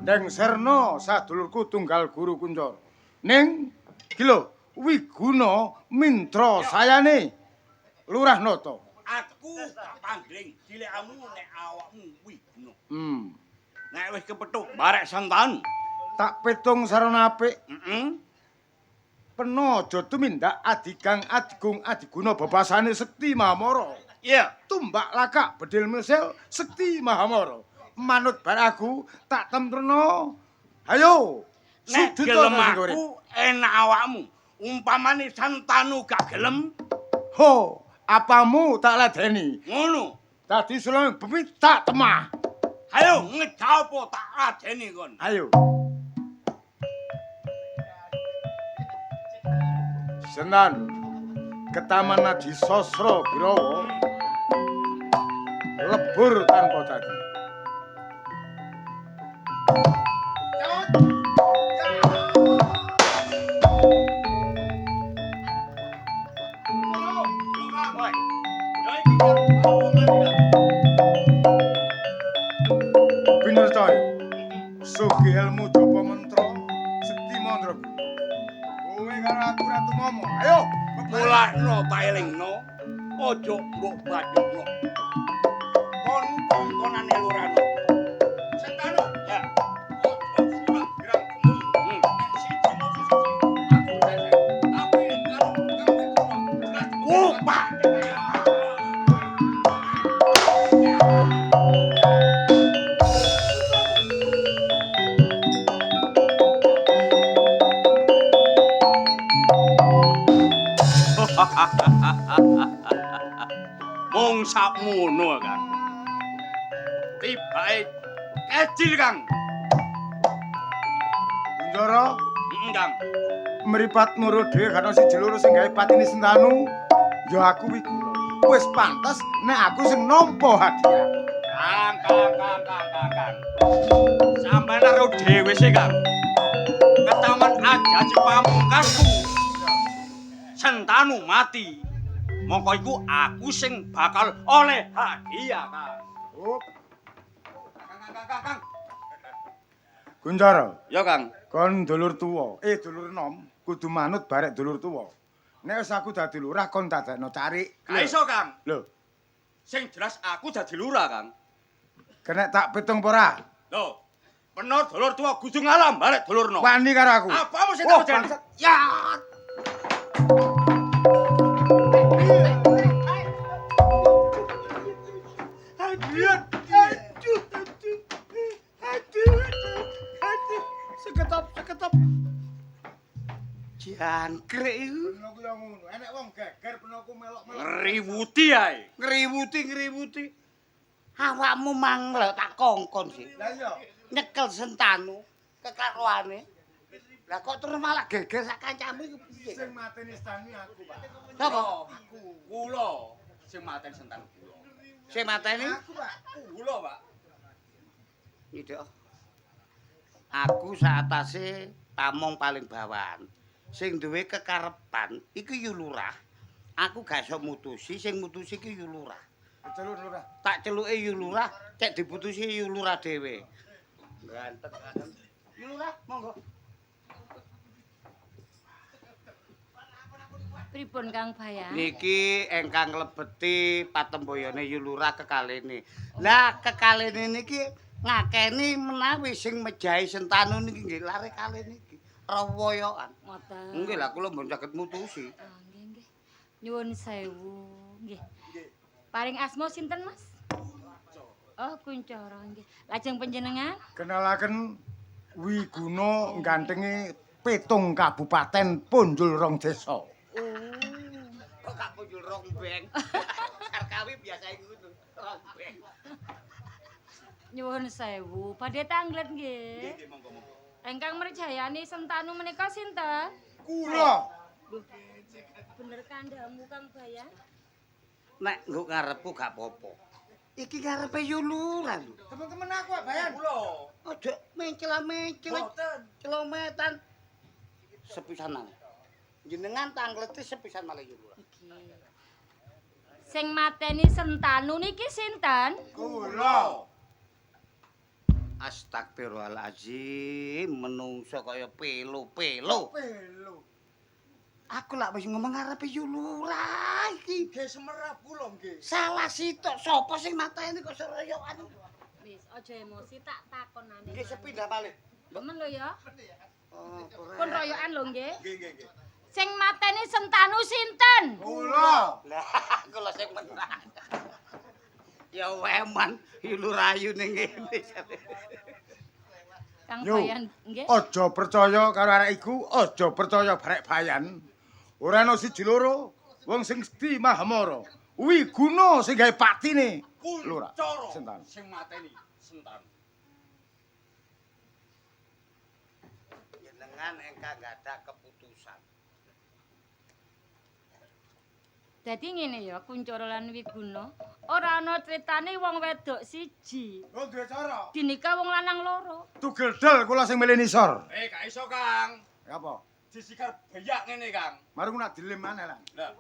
Speaker 5: ndeng serna sadulurku tunggal guru Kuncara. Ning iki lho wiguna mintra sayane Lurah Nata.
Speaker 2: Aku gak panggling cilikmu nek awakmu wiguna. Nek wis kepethuk barek Sentanu.
Speaker 5: Tak petung sarana apik.
Speaker 2: Heeh.
Speaker 5: Peno aja tumindak adigang adigung adiguna bebasane sekti Mahamara.
Speaker 2: Iya.
Speaker 5: Tumbak lakak bedil mesil sekti Mahamara. Manut bar aku tak temtrena. Ayo.
Speaker 2: Nek
Speaker 5: sudut
Speaker 2: gelem
Speaker 5: ana sing urip.
Speaker 2: aku enak awakmu. Umpamane Santanu gak gelem,
Speaker 5: Ho, apamu tak ladeni.
Speaker 2: ngono.
Speaker 5: Dadi sulung bumi tak temah.
Speaker 2: Ayo ngejak apa tak ladeni kon.
Speaker 5: Ayo. Senan ketaman Adi Sosro Birawa lebur tanpa dadi.
Speaker 7: Woi. Ya iki kan omongan iki.
Speaker 5: Pinercaya. Sugih ilmu japa mantra sekti mantra. Kowe karo aku ratu momo. Ayo,
Speaker 2: Mulakno tak elingno, aja mbok bacokno. Kon kongkonane Lurano.
Speaker 7: Sentanu.
Speaker 2: Ya.
Speaker 7: Ojo surah girang gemun. Nek siji musuh siji, aku sesek. Tapi nek karo kang wiguna jelas
Speaker 2: Kupak.
Speaker 7: Mung sakmono, Kang. Tibake kecil, Kang.
Speaker 5: Kuncara,
Speaker 7: Heeh, Kang.
Speaker 5: mripat muru dhewe kan siji loro sing gawe patine Sentanu, ya aku wiguna. Wis pantes nek aku sing nampa hadiah.
Speaker 7: Kang, Kang, Kang, Kang, Kang, Kang. Sampeyan karo dhewe sih, Kang. Ketaman aja pamungkasku. Sentanu mati. Mongko iku aku sing bakal oleh hadiah, Kang.
Speaker 5: Oh,
Speaker 7: Kang, Kang, Kang, Kang.
Speaker 5: Kuncara,
Speaker 7: Ya, Kang.
Speaker 5: kon dulur tuwa, dulur nom, kudu manut barek dulur tuwa. Nek wis aku dadi lurah kon dadekno carik.
Speaker 7: Gak iso, Kang.
Speaker 5: Lho,
Speaker 7: Sing jelas aku dadi lurah, Kang.
Speaker 5: kena tak pitung apa ora?
Speaker 7: Lho, peno dulur tuwa kudu ngalah barek dulur nom.
Speaker 5: Wani karo aku.
Speaker 7: Apamu sing
Speaker 5: Oh,
Speaker 7: tak ojeni?
Speaker 5: bangsat. Ya.
Speaker 4: Aduh, aduh, aduh, aduh, seketap, seketap.
Speaker 2: Jangkrik iku.
Speaker 5: Peno ku yo ngono. Enek wong geger peno ku melok-melok.
Speaker 7: Ngriwuti ae.
Speaker 2: Ngriwuti ngriwuti. Awakmu manglek tak kongkon sih.
Speaker 5: Lah iya.
Speaker 2: Nyekel Sentanu kekaroane. Lah kok terus malah geger sak kancamu iku piye?
Speaker 5: Sing mateni Sentanu aku, Pak.
Speaker 2: Sapa?
Speaker 3: Aku. Kula sing mateni Sentanu kula.
Speaker 2: Sing mateni?
Speaker 5: Aku, Pak.
Speaker 3: Kula, Pak.
Speaker 2: Nyidek. Aku saatase pamong paling bawahan. Sing duwe kekarepan iku Yu Lurah. Aku gak iso mutusi, sing mutusi iki Yu Lurah.
Speaker 5: Celuk Lurah.
Speaker 2: Tak celuke Yu Lurah, cek diputusi Yu Lurah dhewe. Ganteng ganteng. Yu Lurah, monggo.
Speaker 6: Pripun Kang Bayan?
Speaker 2: Niki ingkang nglebeti patemboyone Yu Lurah kekalene. Lah kekalene niki ngakeni menawi sing mejahi Sentanu niki nggih lare kalih niki. Rawoyokan.
Speaker 6: Ngoten.
Speaker 2: Nggih lah kula mboten saged mutusi.
Speaker 6: Oh, nggih nggih. Nyuwun sewu, nggih. Paring asma sinten, Mas? Oh, Kuncara nggih. Lajeng panjenengan?
Speaker 5: Kenalaken Wiguna gantenge 7 kabupaten punjul 2 desa.
Speaker 6: Oh.
Speaker 2: Kok gak punjul rong beng? Sarkawi biasa ngono, rong beng.
Speaker 6: Nyuwun sewu, badhe tanglet nggih.
Speaker 7: Nggih, monggo monggo.
Speaker 6: Ingkang merjayani Sentanu menika sinten?
Speaker 5: Kula.
Speaker 6: Lho, bener kandhamu Kang Bayan?
Speaker 2: Nek nggo ngarepku gak apa-apa. Iki ngarepe Yu Lurah lho.
Speaker 5: Temen-temen aku, Pak Bayan.
Speaker 7: Kula.
Speaker 2: Aja mencela-mencela.
Speaker 7: Mboten.
Speaker 2: Celometan. Sepisan malih. Jenengan tanglete sepisan malih Yu Lurah.
Speaker 6: Nggih. Sing mateni Sentanu niki sinten?
Speaker 5: Kula.
Speaker 2: Astagfirullahalazim, menungso kaya pelo-pelo.
Speaker 5: Pelo.
Speaker 2: Aku lak wis ngomong ngarepe Yu Lurah iki.
Speaker 5: Nggih semerap kula nggih.
Speaker 2: Salah sitok sapa sing mateni kok seroyokan.
Speaker 6: Wis, aja emosi tak takonane.
Speaker 2: Nggih sepindah malih.
Speaker 6: Temen lho ya.
Speaker 2: Oh,
Speaker 6: Pun royokan lho nggih.
Speaker 5: Nggih nggih nggih.
Speaker 6: Sing mateni Sentanu sinten?
Speaker 5: Kula.
Speaker 2: Lah, kula sing menang. Ya weman, Yu Lurah ayu ning ngene.
Speaker 6: Kang
Speaker 5: Yo.
Speaker 6: Bayan nggih.
Speaker 5: Aja percaya karo arek iku, aja percaya barek Bayan. Ora ana siji loro wong sing sedhi Mahamara. Wiguna sing gawe patine. Lurah.
Speaker 7: Kuncara
Speaker 5: Sentanu.
Speaker 7: sing mateni Sentanu.
Speaker 2: Jenengan ingkang gadah keputusan.
Speaker 6: Dadi ngene ya, Kuncara lan Wiguna, ora ana critane wong wedok siji.
Speaker 5: Oh, duwe cara.
Speaker 6: Dinikah wong lanang loro.
Speaker 5: Tugel del kula sing milih nisor.
Speaker 7: Eh, gak iso, Kang.
Speaker 5: Ya apa?
Speaker 7: Disikar beyak ngene, Kang.
Speaker 5: Marung nak dilem maneh lan.
Speaker 7: Lah,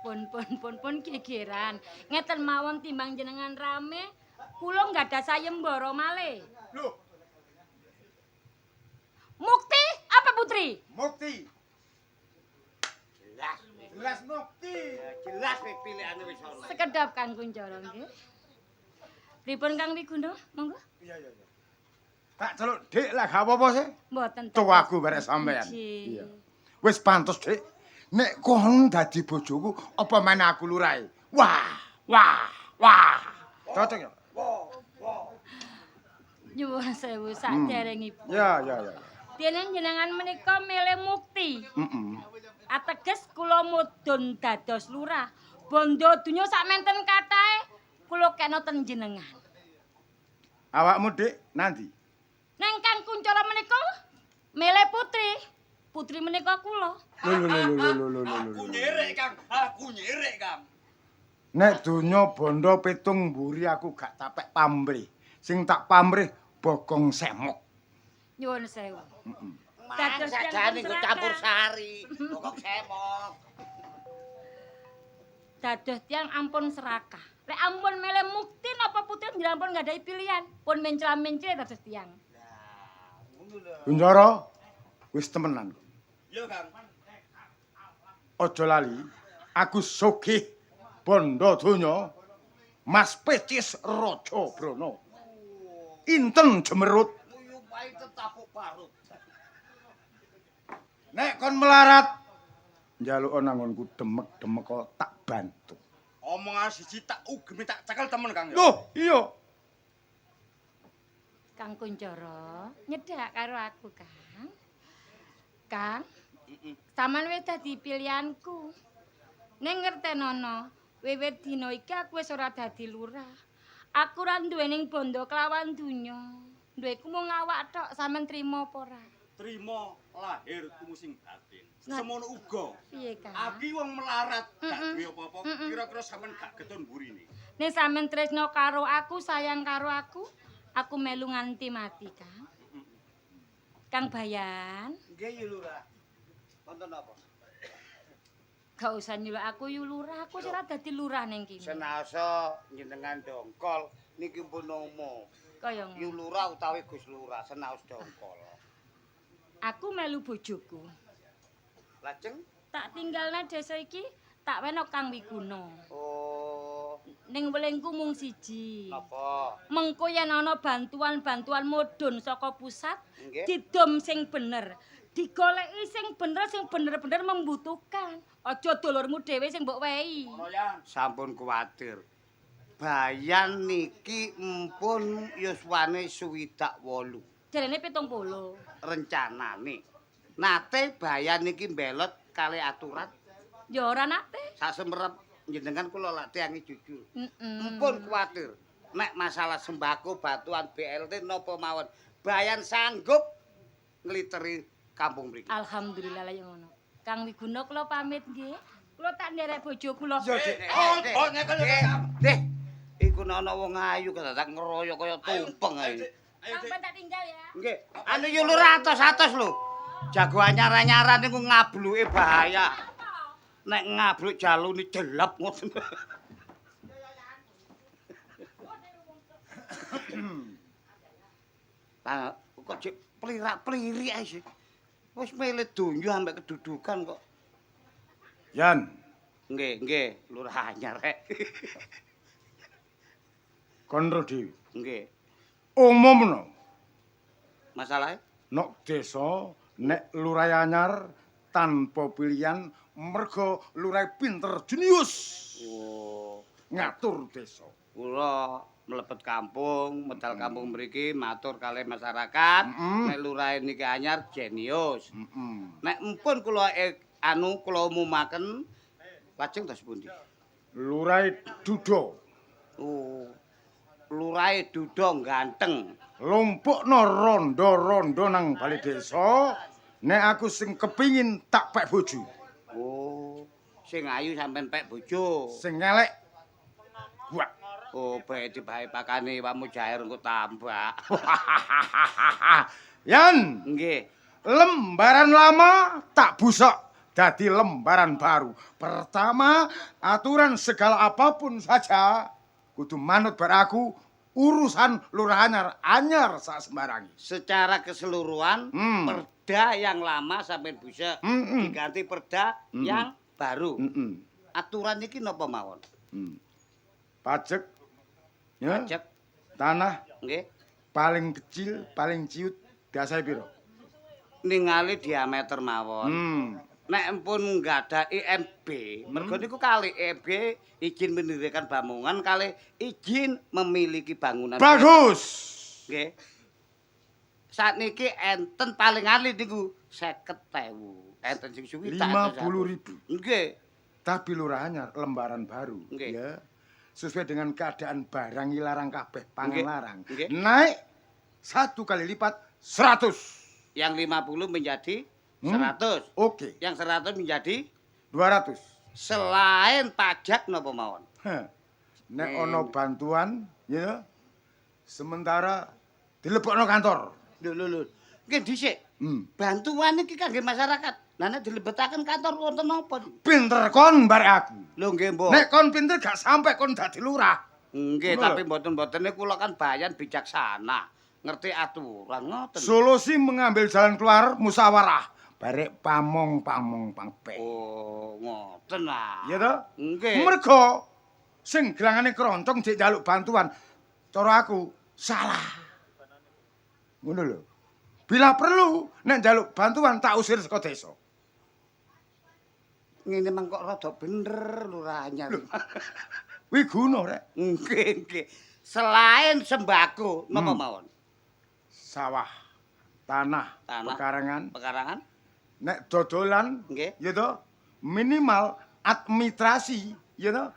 Speaker 6: Pun pun pun pun gegeran. Ngeten mawon timbang jenengan rame, kula nggadah sayembara malih.
Speaker 5: Lho,
Speaker 6: Mukti apa putri?
Speaker 5: mukti.
Speaker 2: Jelas.
Speaker 5: Jelas mukti.
Speaker 2: Ya, jelas wis pilihane wis ana.
Speaker 6: Sekedap Kang Kuncara nggih. Pripun Kang Wiguna? Monggo.
Speaker 5: Iya iya iya. Tak celuk Dik lah gak apa-apa sih.
Speaker 6: Mboten.
Speaker 5: Tuwaku barek sampean.
Speaker 6: Iya.
Speaker 5: Iya. Wis pantes, Dik. Nek kon dadi bojoku, apa meneh aku lurahe? Wah, wah, wah. Cocok ya?
Speaker 6: Nyuwun sewu saderengipun.
Speaker 5: Ya, ya, ya.
Speaker 6: Dene jenengan menika milih mukti.
Speaker 5: Heeh.
Speaker 6: Ateges kula mudhun dados lurah. Bondo donya sak menten kathahe kula kena ten jenengan.
Speaker 5: Awakmu, Dik, nanti.
Speaker 6: Neng Kang Kuncara menika milih putri. Putri menika kula.
Speaker 5: Lho lho lho lho lho lho lho.
Speaker 7: aku nyerek, Kang. Aku nyerek, Kang.
Speaker 5: Nek donya bondo pitung mburi aku gak capek pamrih. Sing tak pamrih bokong semok.
Speaker 6: Nyuwun sewu.
Speaker 2: Mang
Speaker 6: Dados
Speaker 2: sajane
Speaker 6: tiyang
Speaker 2: nggo
Speaker 6: serakah.
Speaker 2: campur sari, pokok semok.
Speaker 6: Dados tiyang ampun serakah. Lek ampun milih mukti napa putri njenengan ampun nggadahi pilihan. Pun mencla-mencle dados tiyang.
Speaker 5: Kuncara wis temenan.
Speaker 7: Iya, Kang.
Speaker 5: Aja lali, aku sugih bondo donya. Mas Pecis Raja Brana. Inten jemerut.
Speaker 2: Nguyuh pahit tetapuk barut.
Speaker 5: Nek kon melarat njaluk nanggonku demek-demek kok tak bantu.
Speaker 7: Omongan siji tak ugemi tak cekel temen, Kang. ya.
Speaker 5: Loh, iya.
Speaker 6: Kang Kuncara, nyedhak karo aku, Kang. Kang, sampean wis dadi pilihanku. Ning ngertenono, wiwit dina iki aku wis ora dadi lurah. Aku ora duwening bondo kelawan donya. Duweku mung awak tok, sampean trimo apa ora?
Speaker 7: Trimo lahir tumusing batin.
Speaker 6: Nah.
Speaker 7: Semono uga.
Speaker 6: Piye, Kang?
Speaker 7: Aku wong melarat, gak duwe apa-apa, kira-kira sampean gak getun mburine.
Speaker 6: Nek sampean tresno karo aku, sayang karo aku, aku melu nganti mati, Kang. Kang Bayan,
Speaker 2: Nggih, Yu Lurah. Wonten apa?
Speaker 6: Gak usah nyeluk aku Yu Lurah, aku wis ora dadi lurah ning kene.
Speaker 2: Senaosa jenengan dongkol niki pun umum.
Speaker 6: Kaya ngono.
Speaker 2: Yu Lurah utawi Gus Lurah senaos dongkol.
Speaker 6: Aku melu bojoku.
Speaker 2: Lajeng
Speaker 6: Tak tinggalne desa iki, tak weno Kang Wiguna.
Speaker 2: Oh,
Speaker 6: Ning welingku mung siji.
Speaker 2: napa?
Speaker 6: Mengko yen ana bantuan-bantuan mudhun saka pusat,
Speaker 2: Nggih.
Speaker 6: didom sing bener. Digoleki sing bener, sing bener-bener membutuhkan. Aja dulurmu dhewe sing mbok wehi.
Speaker 2: Sampun kuwatir. Bayan niki empun yuswane 68.
Speaker 6: Jarene 70.
Speaker 2: Rencanane. Nate Bayan niki mbelot kali aturan
Speaker 6: Ya ora nate.
Speaker 2: sak semerep jenengan kula lak tiange jujur.
Speaker 6: Heeh.
Speaker 2: Empun kuwatir. Nek masalah sembako, bantuan BLT napa mawon, Bayan sanggup ngliteri kampung mriki.
Speaker 6: Alhamdulillah lah ya ngono. Kang Wiguna kula pamit nggih. Kula tak nderek bojo kula.
Speaker 2: Yo, Dik.
Speaker 7: Oh, nyekel yo, Kang.
Speaker 2: Deh, iku ana wong ayu kedadak ngeroyo kaya tumpeng ae.
Speaker 6: Sampeyan tak tinggal ya.
Speaker 2: Nggih, anu yo lurah atos-atos lho. Jago anyar-anyaran niku ngabluke bahaya. Nek ngabluk jalune jelep ngoten. Lah kok jek plirak-plirik ae sih. Wis milih donya ambek kedudukan kok.
Speaker 5: Yan,
Speaker 2: Nggih, nggih, lurah anyar rek.
Speaker 5: kon ro dhewe.
Speaker 2: Nggih.
Speaker 5: Umumno
Speaker 2: Masalahe
Speaker 5: nok desa nek lurah anyar tanpa pilihan mergo lurah pinter jenius
Speaker 2: Oh,
Speaker 5: ngatur desa.
Speaker 2: Kula mlebet kampung, medal kampung mriki matur kalih masyarakat, nek lurahe niki anyar jenius. Nek empun kula anu kula umumaken lajeng dos pundi?
Speaker 5: Lurah duda.
Speaker 2: Oh. Lurahe duda ganteng.
Speaker 5: Lumpukno rondo-rondo nang bali desa, nek aku sing kepingin tak pek bojo.
Speaker 2: Oh, sing ayu sampean pek bojo.
Speaker 5: Sing elek gua.
Speaker 2: Oh, bae dibae pakane iwakmu jair engko tambah.
Speaker 5: Yan,
Speaker 2: Nggih.
Speaker 5: Lembaran lama tak busok dadi lembaran baru. Pertama, aturan segala apapun saja kudu manut bar aku urusan lurah anyar anyar sak sembarangi.
Speaker 2: Secara keseluruhan perda yang lama sampean busek diganti perda yang baru. Aturan iki napa mawon?
Speaker 5: Pajak, ya.
Speaker 2: Pajak.
Speaker 5: Tanah.
Speaker 2: Nggih.
Speaker 5: Paling kecil, paling ciut biasa piro?
Speaker 2: Ningali diameter mawon. Nek empun nggadah IMB, mergo niku kali IMB izin mendirikan bangunan kali izin memiliki bangunan.
Speaker 5: Bagus.
Speaker 2: Nggih. Sakniki enten paling alit niku 50.000. Enten sing suwidak.
Speaker 5: 50.000.
Speaker 2: Nggih.
Speaker 5: Tapi lurah anyar lembaran baru,
Speaker 2: Nggih.
Speaker 5: ya. Sesuai dengan keadaan barang larang kabeh, pangan
Speaker 2: Nggih.
Speaker 5: larang.
Speaker 2: Nggih.
Speaker 5: Naik 1 kali lipat 100.
Speaker 2: Yang 50 menjadi 100.
Speaker 5: Oke.
Speaker 2: Yang 100 menjadi
Speaker 5: 200.
Speaker 2: Selain pajak napa mawon?
Speaker 5: Heh. Nek ana bantuan, ya. Sementara dilebokno kantor.
Speaker 2: Lho lho lho. Nggih dhisik. Bantuan iki kangge masyarakat. Lah nek dilebetaken kantor wonten napa?
Speaker 5: Pinter kon barek aku.
Speaker 2: Lho nggih, Mbok.
Speaker 5: Nek kon pinter gak sampai kon dadi lurah.
Speaker 2: Nggih,
Speaker 5: Ngono
Speaker 2: tapi
Speaker 5: lho.
Speaker 2: mboten-mbotene kula kan bayan bijaksana, ngerti aturan ngoten.
Speaker 5: Solusi mengambil jalan keluar musyawarah. Barek pamong-pamong pangpe.
Speaker 2: Oh, ngoten lah.
Speaker 5: Iya toh?
Speaker 2: Nggih.
Speaker 5: Mergo sing gelangane keroncong jek njaluk bantuan. Cara aku salah. Ngono lho. Bila perlu nek njaluk bantuan tak usir saka desa.
Speaker 2: Ngene mang kok rada bener lurah anyar.
Speaker 5: Wiguna rek.
Speaker 2: Nggih, nggih. Selain sembako napa mawon?
Speaker 5: Sawah, tanah,
Speaker 2: Tanah,
Speaker 5: pekarangan.
Speaker 2: Pekarangan.
Speaker 5: Nek dodolan,
Speaker 2: nggih,
Speaker 5: ya toh, minimal administrasi, ya toh,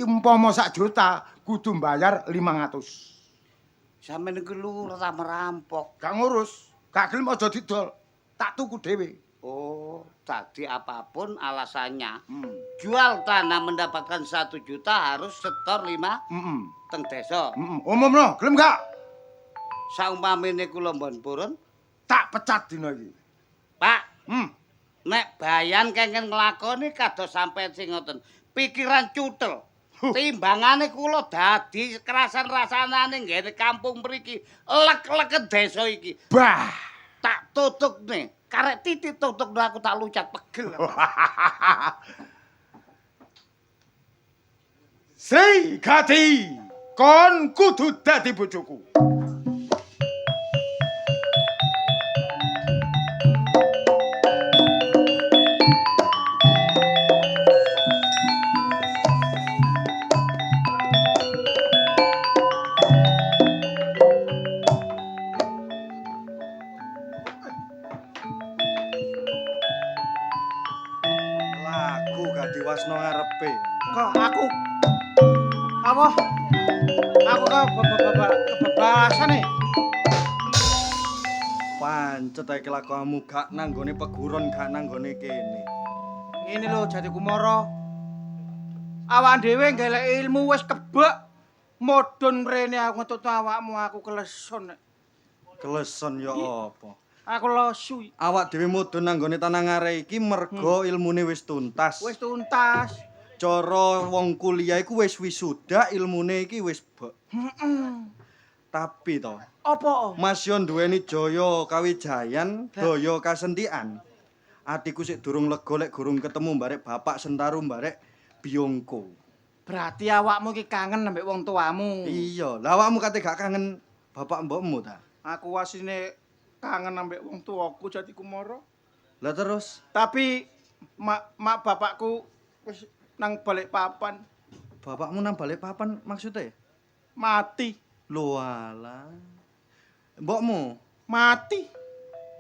Speaker 5: umpama sak juta kudu bayar 500.
Speaker 2: Sampeyan iku lurah ta merampok.
Speaker 5: Gak ngurus, gak gelem aja didol. Tak tuku dhewe.
Speaker 2: Oh, tadi apapun alasannya, jual tanah mendapatkan 1 juta harus setor 5 teng desa.
Speaker 5: Umumno, gelem gak?
Speaker 2: Saumpamine kula mbon purun,
Speaker 5: tak pecat dina iki.
Speaker 2: Pak, nek bayan kengken nglakoni kados sampeyan sing ngoten, pikiran cutel. Timbangane kula dadi kerasan-rasanane nggene kampung mriki, lek-leken desa iki.
Speaker 5: Bah,
Speaker 2: tak tutukne. Karek titik tutuk aku tak lucat pegel.
Speaker 5: Sri Gati, kon kudu dadi bojoku.
Speaker 8: Diwasno ngarepe.
Speaker 9: Kok aku apa? Aku kebablasan e.
Speaker 8: Pancet ae kelakuanmu gak nanggone peguron, gak nanggone kene.
Speaker 9: Ngene lho Jati Kumara. Awak dhewe golek ilmu wis kebek. Modon mrene aku ngetutno awakmu aku keleson.
Speaker 8: Keleson ya apa?
Speaker 9: Aku lesu.
Speaker 8: Awak dhewe mudhun nanggone tanah ngare iki mergo ilmune wis tuntas.
Speaker 9: Wis tuntas.
Speaker 8: Cara wong kuliah iku wis wisuda, ilmune iki wis bek.
Speaker 9: Heeh.
Speaker 8: Tapi to,
Speaker 9: apa?
Speaker 8: Mas yo duweni jaya kawijayan, daya kasentian. Atiku sik durung lega lek gurung ketemu mbarek Bapak Sentaru mbarek biyungku.
Speaker 9: Berarti awakmu iki kangen ambek wong tuamu.
Speaker 8: Iya, lah awakmu kate gak kangen bapak mbokmu ta?
Speaker 9: Aku asine kangen ambek wong tuaku Jati Kumara.
Speaker 8: Lah terus?
Speaker 9: Tapi mak bapakku wis nang balik papan.
Speaker 8: Bapakmu nang balik papan maksudnya?
Speaker 9: Mati.
Speaker 8: Lho alah. Mbokmu?
Speaker 9: Mati.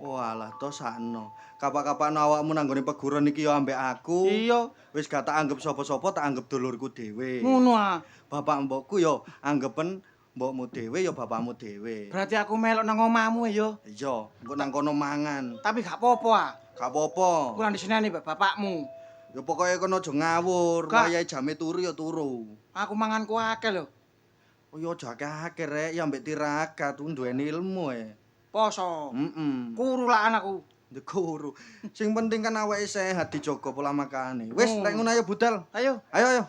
Speaker 8: Walah to sakno. Kapak-kapakno awakmu nang nggone peguron iki ya ambek aku.
Speaker 9: Iya.
Speaker 8: Wis gak tak anggap sapa-sapa, tak anggap dulurku dhewe.
Speaker 9: Ngono ah.
Speaker 8: Bapak mbokku ya anggepen mbokmu dhewe ya bapakmu dhewe.
Speaker 9: Berarti aku melok nang omahmu ya?
Speaker 8: Iya, engko nang kono mangan.
Speaker 9: Tapi gak apa-apa ah.
Speaker 8: Gak apa-apa.
Speaker 9: Kurang diseneni bapakmu.
Speaker 8: Ya pokoke kono aja ngawur, wayahe jame turu ya turu.
Speaker 9: Aku manganku akeh lho.
Speaker 8: Oh ya aja akeh rek, ya ambek tirakat duweni ilmu e.
Speaker 9: Poso.
Speaker 8: Heeh.
Speaker 9: Kuru lakan aku.
Speaker 8: Kuru. Sing penting kan awake sehat dijaga pola makane. Wis, lek ngono ayo budal.
Speaker 9: Ayo.
Speaker 8: Ayo ayo.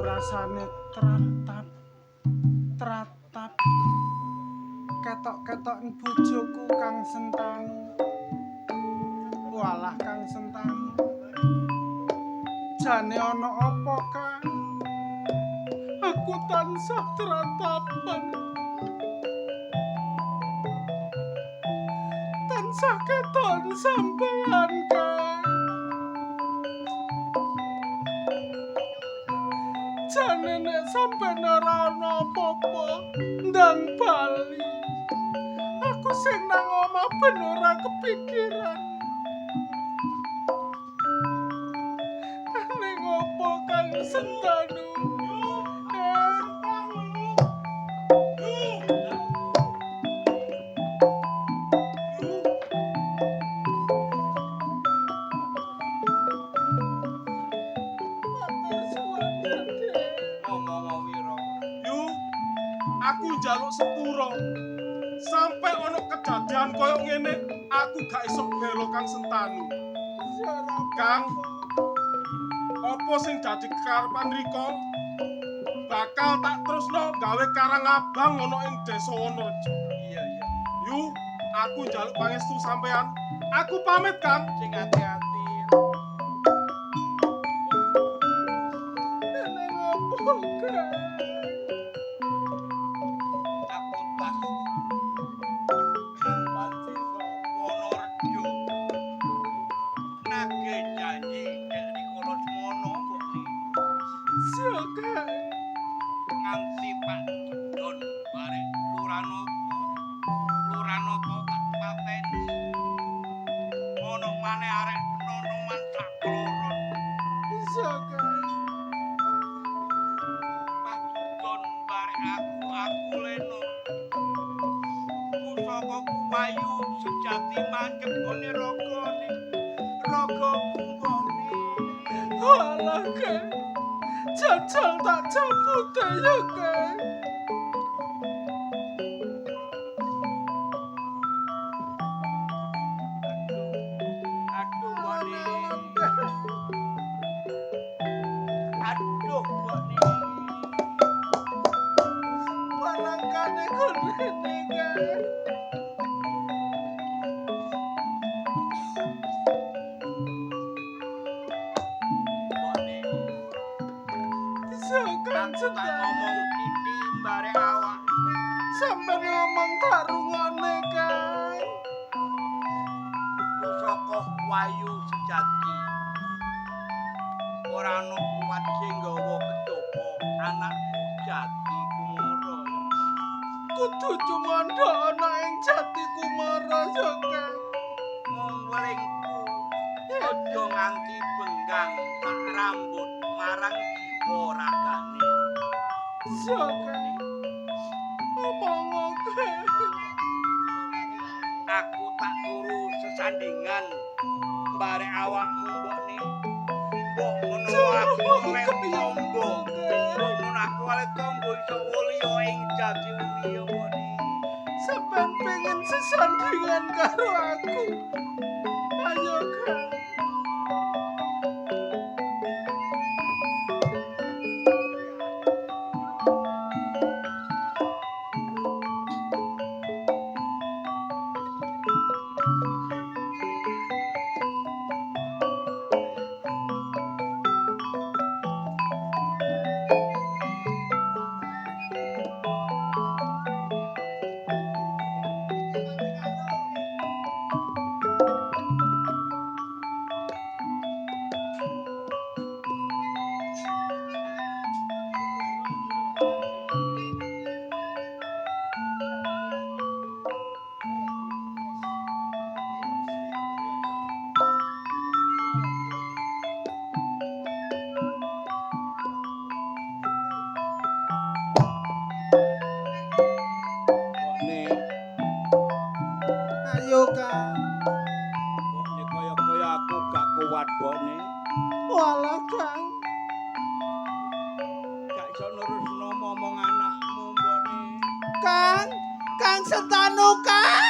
Speaker 9: Rasane tratap tratap ketok-ketok bojoku Kang Sentanu. Walah Kang Sentanu, jane ana apa Kang? Aku tansah tratapan, tansah keton sampean Kang. Jane nek sampean ora ana apa-apa, ndang bali. Aku sing nang omah ben ora kepikiran. Ning opo Kang Sentanu?
Speaker 1: Aku njaluk sepuro. Sampai ono kedadian koyo ngene, aku gak iso belo Kang Sentanu. Kang, Apa sing dadi kekarepan Rika bakal tak terusno gawe karang abang ana ing desa Wonorejo.
Speaker 3: Iya, iya.
Speaker 1: Yu, aku njaluk pangestu sampean. Aku pamit, Kang.
Speaker 3: Sing ati-ati.
Speaker 9: Eneng opo, Kang?
Speaker 7: Aku tas Desa Wonorejo. Nagih janji dek rikala semono mbokne.
Speaker 9: Siyo, Kang.
Speaker 7: Nganti Pak Don barek Luranoto. Luranoto tak pateni. Ono maneh arek nonoman sak kloron.
Speaker 9: Siyo, Kang.
Speaker 7: Pak Don barek aku leno. Pusaka kuwayu sejati mancep gone ragane. Raga kumbone.
Speaker 9: Walah, Kang. Jajal tak cabute ya, Kang.
Speaker 7: Aduh, mbokne.
Speaker 9: Alon-alon, Kang.
Speaker 7: Aduh, mbokne.
Speaker 9: Barangkane kon rene, Kang.
Speaker 7: Mbokne.
Speaker 9: Siyo, Kang
Speaker 7: Aku tak
Speaker 9: Sentanu.
Speaker 7: ngomong titik barek awak.
Speaker 9: Sampeyan ngomong tak rungokne, Kang.
Speaker 7: Pusaka wayu sejati. Ora ana kuat sing nggawa kejaba anakku Jati Kumara.
Speaker 9: Kudu cumandha ana ing Jati Kumara ya, Kang.
Speaker 7: Mung welingku aja nganti benggang sak rambut marang jiwa ragane.
Speaker 9: Siyo, Kang. Ngomong, Kang.
Speaker 7: Aku tak turu sesandingan barek awakmu mbokne. Mbok menawa aku oleh tombo. Mbok menawa aku oleh tombo iso wuliya ing jati wengi ya mbokne.
Speaker 9: Sampeyan pengen sesandingan karo aku. Ayo, Kang.
Speaker 7: Mbokne,
Speaker 9: Ayo, Kang.
Speaker 7: mbokne kaya-kaya aku gak kuat mbokne.
Speaker 9: Walah, Kang.
Speaker 7: Gak iso nerusno momong anakmu mbokne.
Speaker 9: Kang, Kang Sentanu, Kang.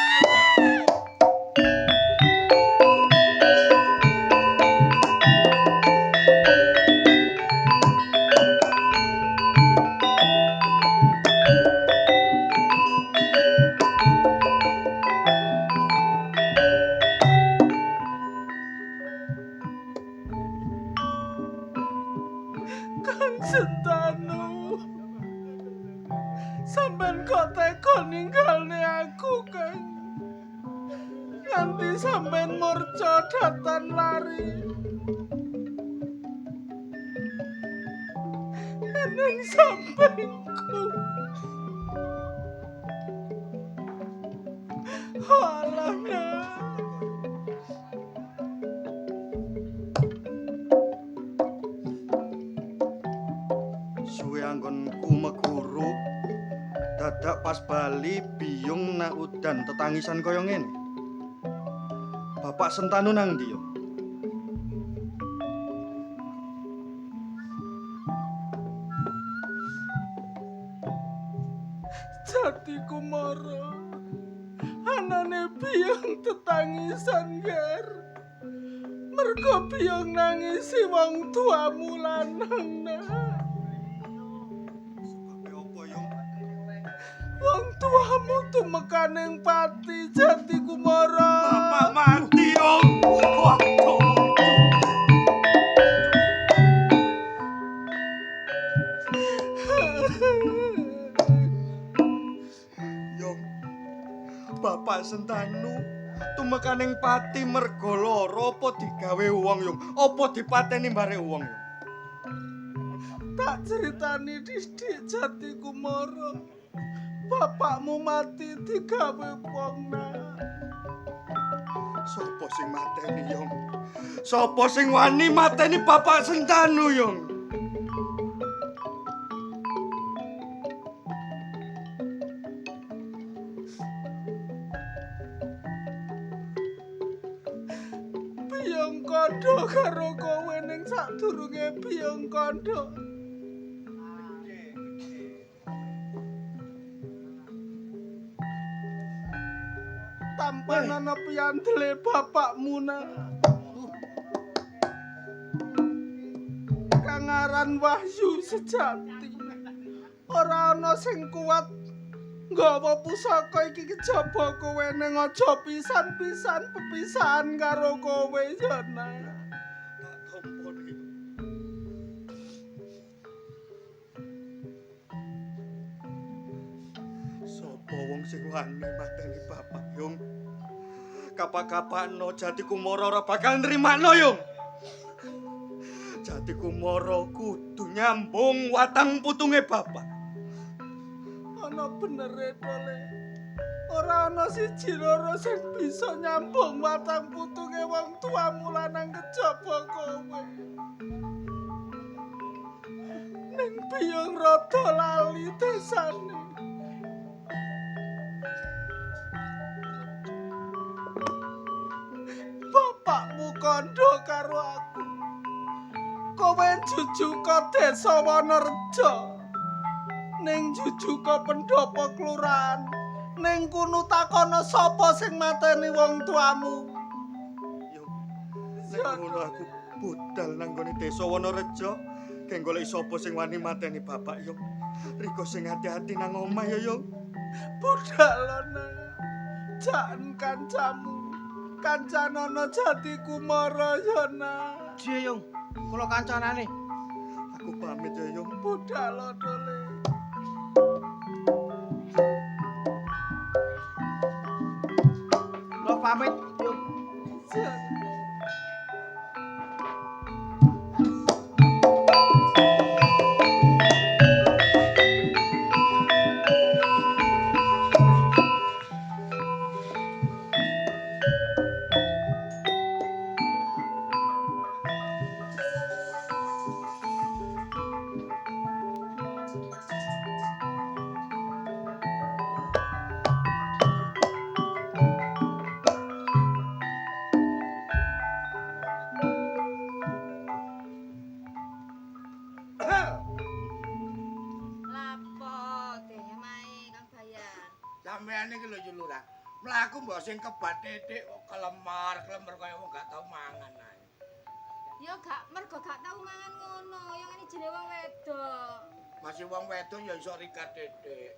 Speaker 9: Kang Sentanu. Sampeyan kok tega ninggalne aku, Kang. Nganti sampeyan murca datan lari. Eneng sampingku. Alah, Nak.
Speaker 8: Suwe anggonku meguru dadak pas bali biyung nak udan tetangisan kaya ngene. Bapak Sentanu nang ndi yo?
Speaker 9: Jati Kumara. Anane biyung tetangisan, Ger. Mergo biyong nangisi wong tuamu lanang, Nak.
Speaker 8: Sebabe apa, Yung?
Speaker 9: Wong tuamu tumekaning pati Jati Kumara.
Speaker 8: Bapak mati, Yung. Waduh. Yung, Bapak Sentanu tumekaning pati mergo lara apa digawe wong, Yung? Apa dipateni bare wong, Yung?
Speaker 9: Tak ceritani dhisik Jati Kumara. Bapakmu mati digawe wong, Nak.
Speaker 8: Sopo sing mateni, Yung? Sopo sing wani mateni Bapak Sentanu, Yung?
Speaker 9: Biyong kandha karo kowe ning sadurunge biyong kandha. Tampan ana piyandele bapakmu, Nak. Kang aran Wahyu Sejati. Ora ana sing kuat nggawa pusaka iki kejaba kowe ning aja pisan-pisan pepisahan karo kowe ya, Nak.
Speaker 8: Tak tampa nih. Sopo wong sing wani mateni bapak, Yung? Kapak-kapakno Jati Kumara ora bakal nrimakno, Yung. Jati Kumara kudu nyambung watang putunge bapak.
Speaker 9: Ana benere to, Le. Ora ana siji loro sing bisa nyambung watang putunge wong tuamu lanang kejaba kowe. Ning biyung rada lali desane. Bapakmu kandha karo aku. Kowe jujuka desa Wonorejo. Ning jujuka pendopo kelurahan. Ning kono takono sapa sing mateni wong tuamu.
Speaker 8: Yung, nek ngono aku budal nang nggone desa Wonorejo, geng golek sapa sing wani mateni bapak, Yung. Riko sing ati-ati nang omah ya, Yung.
Speaker 9: Budalana. Jan kancamu. Kancanono Jati Kumara ya, Nak.
Speaker 4: Piye, Yung? Kula kancanane.
Speaker 8: Aku pamit ya, Yung.
Speaker 9: Budalana, Le.
Speaker 4: Kula pamit, Yung.
Speaker 9: Jan.
Speaker 6: Lapo deh mae Kang Bayan.
Speaker 5: Sampeyan iki lho Lurah. Mlaku mbok sing kebat titik kok kelemar-kelemar kaya wong gak tau mangan ae.
Speaker 6: Ya gak mergo gak tau mangan ngono, ya ngene jenenge wong wedok.
Speaker 5: Masih wong wedok ya iso rikat titik.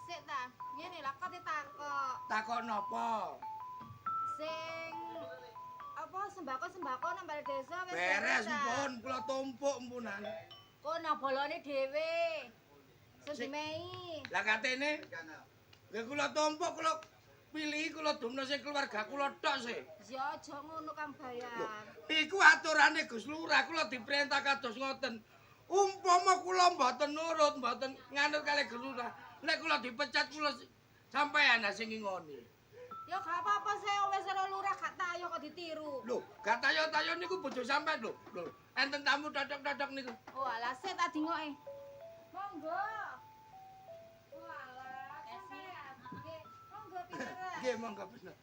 Speaker 6: Sik ta. Ngene lah kok ditakok.
Speaker 5: Takok napa?
Speaker 6: Sing apa sembako-sembako nang balai desa wis
Speaker 5: Beres
Speaker 6: ta?
Speaker 5: mpun, kula tumpuk mpunan.
Speaker 6: Kono bolone dhewe. Sing
Speaker 5: Sing-
Speaker 6: dimei.
Speaker 5: Lah katene nggih kula tumpuk kula pilih kula dumno sing keluarga kula tok sih.
Speaker 6: Ya aja ngono Kang Bayan.
Speaker 5: Iku aturane Gus Lurah kula diperintah kados ngoten. Umpama kula mboten nurut, mboten nganut kalih Gus Lurah, nek kula dipecat kula sampeyan sing ngingoni.
Speaker 6: Ya gak apa-apa sih wis ora lurah gak tayo kok ditiru.
Speaker 5: Lho, gak tayo-tayo niku bojo sampean lho. Lho, enten tamu dodok-dodok niku.
Speaker 6: Oh alah sik tak dingoke. Monggo. Oh alah, sampean. Nggih, monggo pinarak.
Speaker 5: Nggih, monggo bener.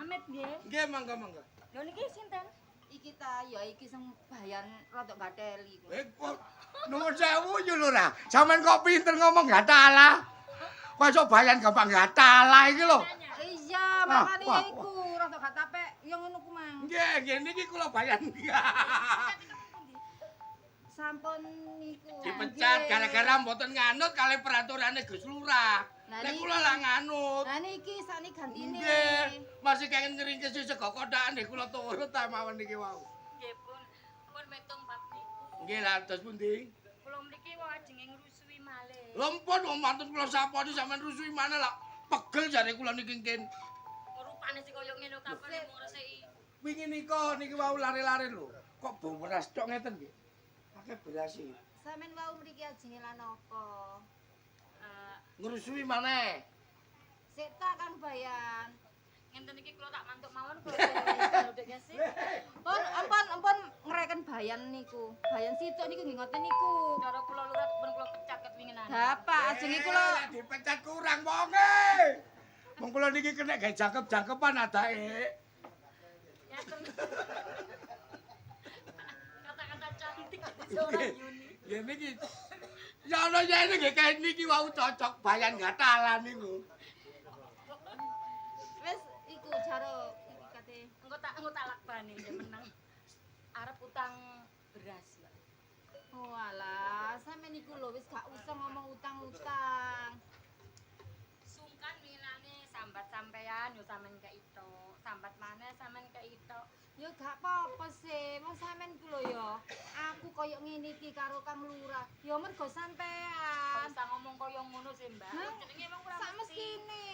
Speaker 6: Amit nggih.
Speaker 5: Nggih, monggo monggo.
Speaker 6: Lho niki sinten? Iki ta ya iki sing bayan rodok gateli iku.
Speaker 5: Eh, kok nuwun sewu yo Lurah. Sampeyan kok pinter ngomong gatalah. Kok iso bayan gampang gatalah iki lho.
Speaker 6: Iya, makane
Speaker 5: wah,
Speaker 6: ya iku rodok gak tapek ya ngono
Speaker 10: ngono ku mang.
Speaker 3: Nggih, nggih niki kula bayan.
Speaker 10: Sampun niku.
Speaker 3: Dipecat gara-gara mboten nganut kalih peraturane Gus Lurah. Nek kula lah nganut.
Speaker 10: Lah niki sakniki gantine.
Speaker 3: Nggih, masih kenging ngringkesi sego kothak nggih kula turut ta mawon niki wau.
Speaker 6: Nggih pun, pun metung bab niku.
Speaker 3: Nggih lah terus pundi?
Speaker 6: Kula mriki wau ajenge ngrusuhi malih.
Speaker 3: Lho mpun wong mantun kula saponi sampean rusuhi maneh lak pegel jare kula niki ngen.
Speaker 6: Rupane sing kaya ngene kapan mung resiki.
Speaker 3: Wingi nika niki wau lare-lare lho. Kok beras tok ngeten nggih. Akeh beras iki.
Speaker 10: Sampeyan wau mriki ajenge lan apa?
Speaker 3: Ngrusuhi maneh.
Speaker 10: Sik ta Kang Bayan.
Speaker 6: Ngenten iki kula tak mantuk mawon kula ndeknya sih.
Speaker 10: Pun ampun ngreken Bayan niku. Bayan situk niku nggih ngoten niku.
Speaker 6: Cara kula lurah pun kula pecat ket winginane.
Speaker 10: Bapak ajenge kula
Speaker 3: dipecat kurang wonge. Wong kula niki kena gawe jangkep-jangkepan adake.
Speaker 6: Kata-kata cantik seorang Yuni.
Speaker 3: Nggih niki. Ya ana yene nggih kae niki wau cocok Bayan gatalan niku.
Speaker 10: Wis iku jaro iki kate.
Speaker 6: Engko tak lakbane yen menang. Arep utang beras, Mbak.
Speaker 10: Oh alah, sampeyan niku lho wis gak usah ngomong utang-utang.
Speaker 6: Sungkan winginane sambat sampean yo sampean keito, sambat maneh sampean keito.
Speaker 10: Ya gak apa-apa sih, wong sampean ku lho ya. Aku koyo ngene iki karo Kang Lurah. Ya mergo sampean.
Speaker 6: Gak usah ngomong koyo ngono sih, Mbak. Jenenge wong ora
Speaker 10: sak mestine.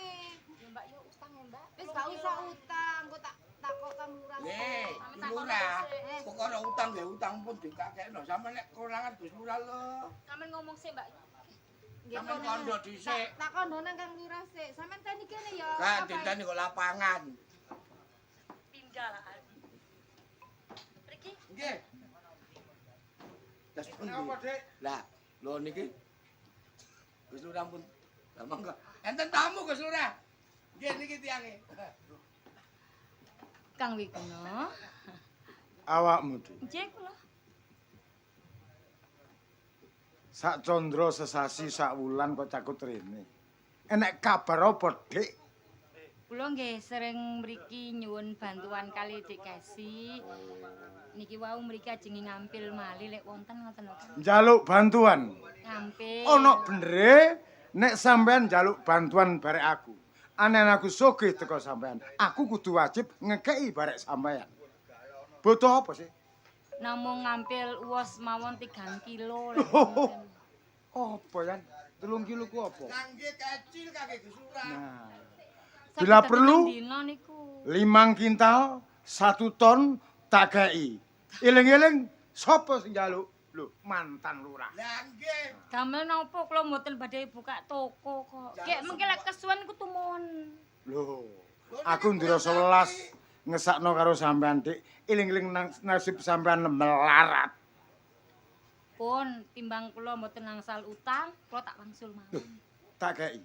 Speaker 6: Ya Mbak yo utang ya, Mbak.
Speaker 10: Wis gak usah utang, engko tak takok Kang Lurah.
Speaker 3: Nggih, Lurah. Perkara utang ya utang pun dikakekno. Sampeyan nek kurangan Gus Lurah lho.
Speaker 6: Sampeyan ngomong sih, Mbak.
Speaker 3: Sampeyan kondo dhisik.
Speaker 10: Tak kondo nang Kang Lurah sik. Sampeyan teni kene ya.
Speaker 3: Kan diteni kok lapangan.
Speaker 6: Pindah lah. Mriki.
Speaker 3: Nggih. Das pundi? Lah, lho niki. Gus Lurah pun. Lah monggo. Enten tamu Gus Lurah. Nggih niki tiange.
Speaker 6: Kang Wiguna.
Speaker 5: Awakmu, Dik.
Speaker 6: Nggih kula.
Speaker 5: Sak condro sesasi sak wulan kok cakut rene. Enek kabar apa, Dik?
Speaker 6: Kula nggih sering mriki nyuwun bantuan kali Dik Kesi. Niki wau mriki ajenge ngampil malih lek wonten ngoten lho.
Speaker 5: Njaluk bantuan.
Speaker 6: Ngampil.
Speaker 5: Ana benere nek sampean njaluk bantuan barek aku. Anen aku sugih teko sampean. Aku kudu wajib ngekeki barek sampean. Butuh apa sih?
Speaker 6: Namung ngampil uwos mawon 3 kilo.
Speaker 5: Apa yan? 3 kilo ku apa?
Speaker 3: Kangge kecil kangge Gus Lurah.
Speaker 5: Nah. Bila perlu 5 kintal, 1 ton tak kei. Eling-eling sapa sing njaluk? Lho, mantan lurah.
Speaker 3: Lah nggih.
Speaker 6: Damel napa kula mboten badhe buka toko kok. Gek mengke lek kesuwen ku tumon.
Speaker 5: Lho, aku ndirasa welas ngesakno karo sampean, Dik. Eling-eling nasib sampean melarat.
Speaker 6: Pun timbang kula mboten angsal utang, kula tak wangsul mawon.
Speaker 5: Tak kei.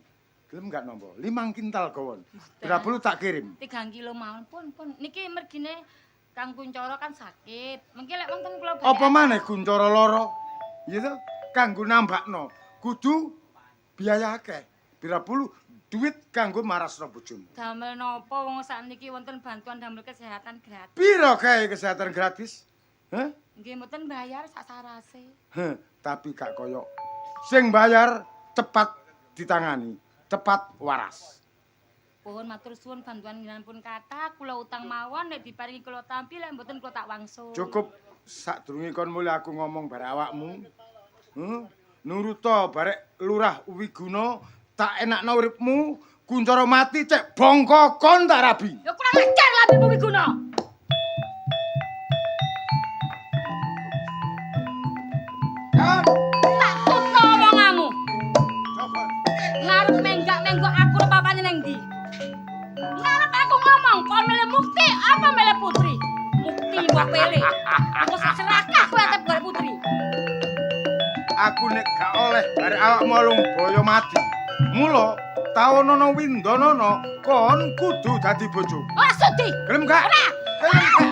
Speaker 5: Gelem gak nampa? 5 kintal gawon. Berapa perlu tak kirim?
Speaker 6: 3 kilo mawon pun pun. Niki mergine Kang Kuncoro kan sakit. Mengke lek wonten kula
Speaker 5: apa maneh Kuncoro lara? Iya to? Kanggo nambakno kudu biaya akeh. Bila perlu duit kanggo marasno bojomu.
Speaker 6: Damel napa wong sakniki wonten bantuan damel kesehatan gratis.
Speaker 5: Piro kae kesehatan gratis? Heh?
Speaker 6: Nggih mboten bayar sak sarase.
Speaker 5: Heh, tapi gak koyo sing bayar cepat ditangani, cepat waras.
Speaker 6: Pohon matur suwun bantuan jenengan pun kathah, kula utang mawon nek diparingi kula tampi lek mboten kula tak wangsul.
Speaker 5: Cukup sadurunge kon mulih aku ngomong barek awakmu. Nuruta barek Lurah Wiguna tak enakno uripmu, Kuncoro mati cek bongko kon tak rabi.
Speaker 6: Ya kurang ajar labimu Wiguna.
Speaker 5: Kan
Speaker 6: tak tutno omonganmu. Ngarep menggak-menggok aku lho papane nang ndi? Ngarep aku ngomong kon milih Mukti apa milih Putri? Mukti mbok pilih. Aku serakah kowe arep golek Putri.
Speaker 5: Aku nek gak oleh barek awakmu alung boyo mati. Mula taonono windonono kon kudu dadi bojoku.
Speaker 6: Ora sudi.
Speaker 5: Gelem gak?
Speaker 6: Ora.
Speaker 5: Gelem gak?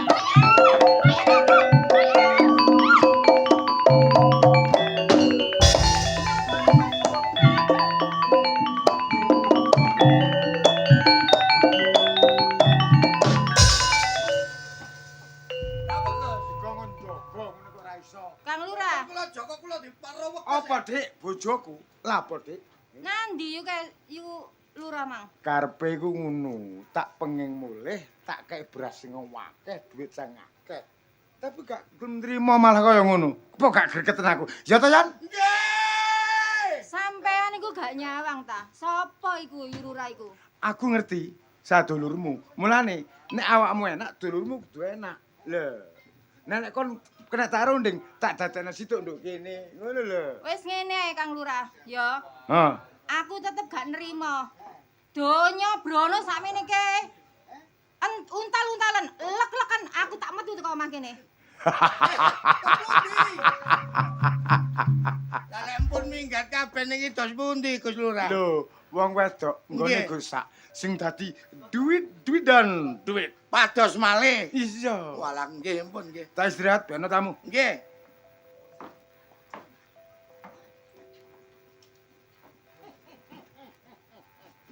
Speaker 10: Kang Lurah.
Speaker 5: Kula Joko kula diparowek. Apa, Dik? Bojoku. Lah apa, Dik?
Speaker 10: Nandi yu kae yu Lurah mang.
Speaker 5: Karepe iku ngono, tak pengin mulih, tak kei beras sing akeh, duit sing akeh. Tapi gak gelem nrimo malah kaya ngono. Apa gak gregeten aku? Ya to, Yan?
Speaker 10: Nggih. Sampean iku gak nyawang ta? Sopo iku yu Lurah iku?
Speaker 5: Aku ngerti sadulurmu. Mulane nek awakmu enak, dulurmu kudu enak. Lho. Nek kon kena tak runding, tak dadekno situk nduk kene. Ngono lho.
Speaker 10: Wis ngene ae Kang Lurah, ya.
Speaker 5: Heeh.
Speaker 10: Aku tetep gak nerima. Donya brono sakmene ke. Untal-untalan, lek-lekan aku tak metu teko omah kene.
Speaker 11: Lah lek pun minggat kabeh niki dos pundi Gus Lurah?
Speaker 5: Lho, wong wedok nggone gosak sing dadi duit-duitan duit.
Speaker 11: Pados malih.
Speaker 5: Iya.
Speaker 11: Walah nggih pun nggih.
Speaker 5: Tak istirahat ben ana tamu.
Speaker 11: Nggih.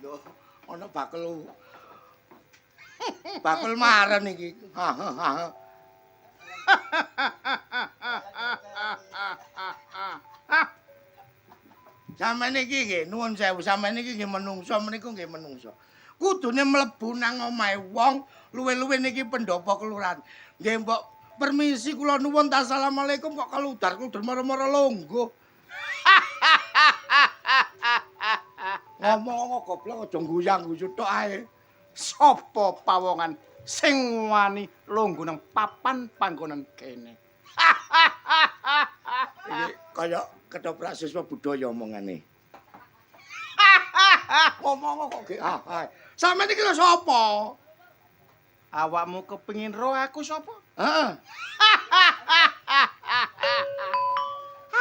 Speaker 11: Lho, ana bakul. Bakul maren iki. Sampeyan iki nggih nuwun sewu, sampeyan iki nggih menungso meniku nggih menungso. Kudune mlebu nang omahe wong, luwe-luwe niki pendopo kelurahan. Nggih mbok permisi kula nuwun ta assalamualaikum kok keludar-kludur moro-moro longgo. Ngomong goblok aja guyang-guyu tok ae.
Speaker 3: Sapa pawongan sing wani longgo nang papan panggonan kene?
Speaker 11: Iki kaya ketoprak siswa budaya omongane. Ngomong kok ge ah. Sampeyan iki lho sapa?
Speaker 3: Awakmu kepengin ro aku sapa?
Speaker 11: Heeh.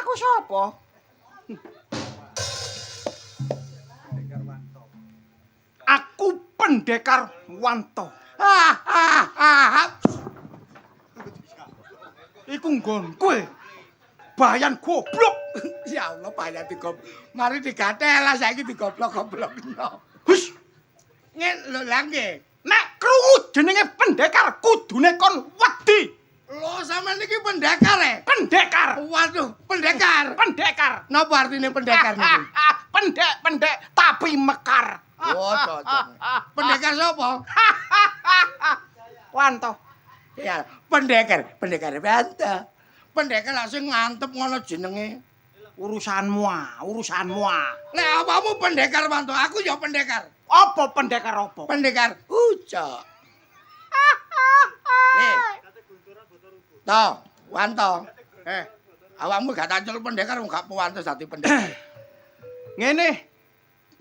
Speaker 3: Aku sapa? Aku Pendekar Wanto. Iku nggonku e. Bayan goblok.
Speaker 11: Ya Allah, bayan digoblok. Mari digathel saiki digoblok-goblokno.
Speaker 3: Hus.
Speaker 11: Ngen lho lha nggih.
Speaker 3: Nek krungu jenenge pendekar kudune kon wedi.
Speaker 11: Lho sampean iki pendekar e?
Speaker 3: Pendekar.
Speaker 11: Waduh, pendekar.
Speaker 3: Pendekar.
Speaker 11: Napa artine pendekar niku?
Speaker 3: Pendek-pendek tapi mekar.
Speaker 11: Oh, cocok. Pendekar sapa?
Speaker 3: Wanto.
Speaker 11: Ya, pendekar, pendekar Wanto. Pendekar lak sing ngantep ngono jenenge.
Speaker 3: Urusanmu ah, urusanmu ah.
Speaker 11: Lek awakmu pendekar Wanto, aku ya pendekar.
Speaker 3: Apa pendekar apa?
Speaker 11: Pendekar Ucok. Nih. To, Wanto. Awakmu gak tancul pendekar wong gak pantes dadi pendekar.
Speaker 3: Ngene.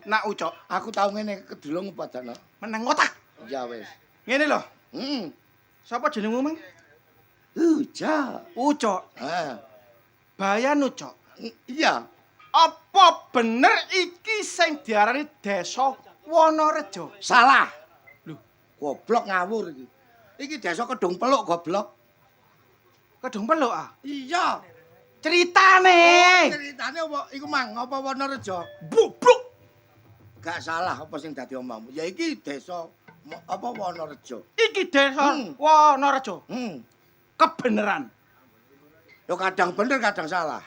Speaker 3: Nak Ucok,
Speaker 11: aku tau ngene kedulung padane.
Speaker 3: Meneng otak.
Speaker 11: Ya wis.
Speaker 3: Ngene lho.
Speaker 11: Heeh.
Speaker 3: Sapa jenengmu, Mang?
Speaker 11: Ucok.
Speaker 3: Ucok.
Speaker 11: Heeh.
Speaker 3: Bayan Ucok.
Speaker 11: Iya.
Speaker 3: Apa bener iki sing diarani Desa Wonorejo?
Speaker 11: Salah. Lho, goblok ngawur iki. Iki desa Kedung Peluk goblok.
Speaker 3: Kedung Peluk ah?
Speaker 11: Iya.
Speaker 3: Ceritane.
Speaker 11: Oh, ceritane apa iku Mang, apa Wonorejo?
Speaker 3: Goblok.
Speaker 11: Gak salah apa sing dadi omongmu. Ya iki desa apa Wonorejo.
Speaker 3: Iki desa Wonorejo. Kebeneran.
Speaker 11: Yo kadang bener kadang salah.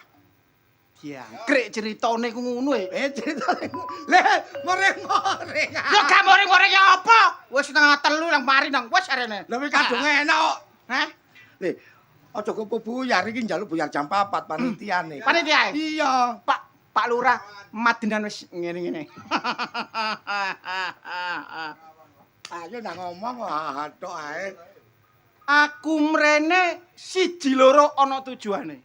Speaker 3: Diangkrik ceritane ku ngono e.
Speaker 11: Ceritane. Le, moreng-moreng.
Speaker 3: Yo gak moreng-moreng ya apa? Wis 2:30 nang mari nang wis arene.
Speaker 11: Lha wis kadung enak kok.
Speaker 3: Heh?
Speaker 11: Le, aja gopo buyar iki njaluk buyar jam 4 panitiane.
Speaker 3: Panitia?
Speaker 11: Iya.
Speaker 3: Pak Lurah madenan wis ngene-ngene.
Speaker 11: Ayo nang ngomong kok tok ae.
Speaker 3: Aku mrene 1 2 ana tujuane.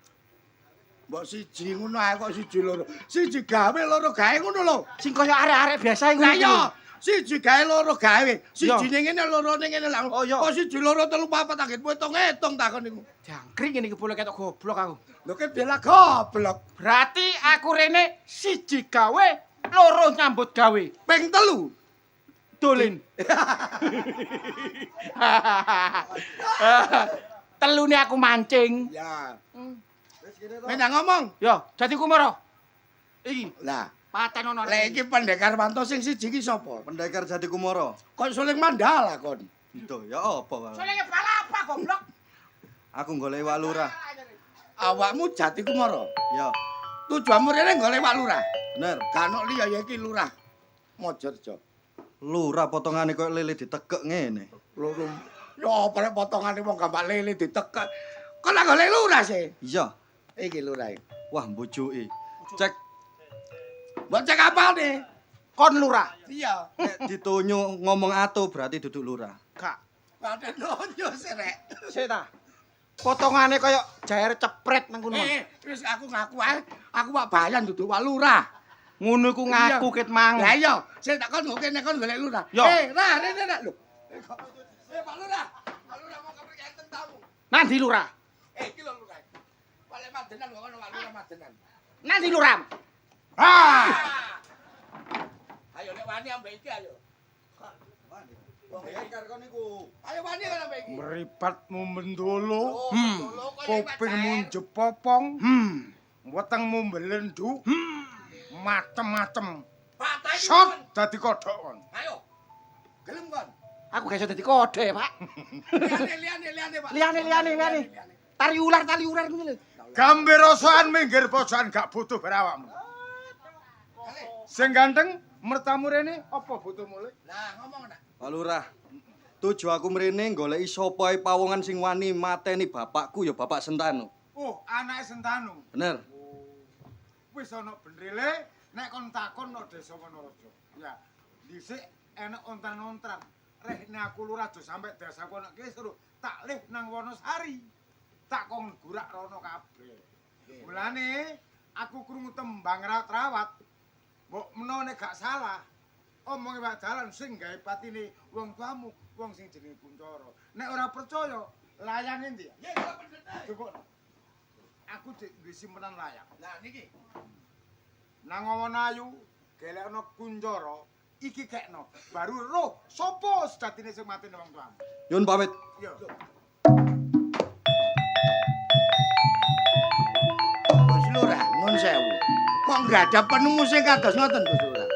Speaker 11: Mbok siji ngono ae kok 1 2. 1 gawe 2 gawe ngono lho.
Speaker 3: Sing kaya arek-arek biasa ngono.
Speaker 11: Lah iya, 1 gawe 2 gawe. Sijine ngene lorone ngene lah.
Speaker 3: Oh iya.
Speaker 11: Kok 1 2 3 4 anggitmu hitung-hitung takon niku.
Speaker 3: Jangkrik ngene iki boleh ketok goblok aku.
Speaker 11: Lho ki bela goblok.
Speaker 3: Berarti aku rene 1 gawe, 2 nyambut gawe.
Speaker 11: Ping 3.
Speaker 3: Dolin. Telune aku mancing.
Speaker 11: Ya. Wis ngomong.
Speaker 3: Yo, dadi kumoro. Iki.
Speaker 11: Lah,
Speaker 3: paten ono.
Speaker 11: Lek iki pendekar Wanto sing siji iki sapa?
Speaker 8: Pendekar Jati Kumoro.
Speaker 11: Kon suling mandala kon.
Speaker 8: Duh, ya apa?
Speaker 3: Sulinge balapa goblok.
Speaker 8: Aku golek Wak Lurah.
Speaker 11: Awakmu Jati Kumara.
Speaker 8: Ya.
Speaker 11: Tujuanmu rene golek Pak Lurah.
Speaker 8: Bener.
Speaker 11: Gak ono liya ya iki Lurah Mojorejo.
Speaker 8: Lurah potongane koyo lele ditekek ngene.
Speaker 11: Loro. Ya apa rek potongane wong gambak lele ditekek. Kok lak golek lurah sih?
Speaker 8: Iya.
Speaker 11: Iki lurah iki.
Speaker 8: Wah, mbujuki. Cek.
Speaker 11: Mbok cek apane?
Speaker 9: Kon lurah.
Speaker 11: Iya.
Speaker 8: Nek ditonyo ngomong atuh berarti duduk lurah.
Speaker 9: Gak.
Speaker 11: Padha nonyo sih rek.
Speaker 9: Sik ta. Potongane kaya jair cepret nang kono.
Speaker 11: Wis aku ngaku ae, aku Pak Bayan duduk Pak Lurah.
Speaker 9: Ngono iku ngaku ket mang.
Speaker 11: Lah iya, sik tak kon kene kon golek lurah. Rah, rene rek lho. Pak Lurah. Pak Lurah mau kepriki enten tamu.
Speaker 9: Nandi lurah?
Speaker 11: Iki lho lurah. Balik Madenan kok ono Pak Lurah Madenan.
Speaker 9: Nandi lurah?
Speaker 11: Ah. Ayo nek wani ambek iki ayo. Ayo wani kan ambek iki.
Speaker 5: Mripatmu mendolo, kupingmu jepopong, wetengmu mblendhu, macem-macem. Sot dadi kodhok kon.
Speaker 11: Ayo. Gelem kon.
Speaker 9: Aku gak iso dadi kodhok ya, Pak.
Speaker 11: Liyane, Pak.
Speaker 9: Liyane. Tali ular ngene lho.
Speaker 5: Gambe rosokan minggir pojokan gak butuh berawakmu. Sing ganteng mertamu rene apa butuh mulih?
Speaker 11: Lah ngomong nak.
Speaker 8: Pak Lurah, tuju aku mrene goleki sapa ae pawongan sing wani mateni bapakku ya Bapak Sentanu.
Speaker 5: Oh, anake Sentanu.
Speaker 8: Bener.
Speaker 5: Wis ana bendrile nek kon takon no desa Wonorejo. Ya, dhisik enek ontran-ontran. Rehne aku lurah aja sampe desaku ana kisruh, tak lih nang Wonosari. Tak kon gurak rono kabeh. Mulane aku krungu tembang rawat-rawat. Mbok menawa nek gak salah, omonge Pak Dalan sing gawe patine wong tuamu, wong sing jenenge Kuncoro. Nek ora percaya, layange ndi ya?
Speaker 11: Nggih, kula pendhete.
Speaker 5: Cukup. Aku dik duwe simpenan layang.
Speaker 11: Lah niki.
Speaker 5: Nang Wonoayu gelekno Kuncoro, iki kekno. Baru roh sapa sejatine sing mateni wong tuamu.
Speaker 8: Nyun pamit.
Speaker 5: Iya.
Speaker 11: Gus Lurah, nuwun sewu. Kok nggak ada penemu sing kados ngoten Gus Lurah?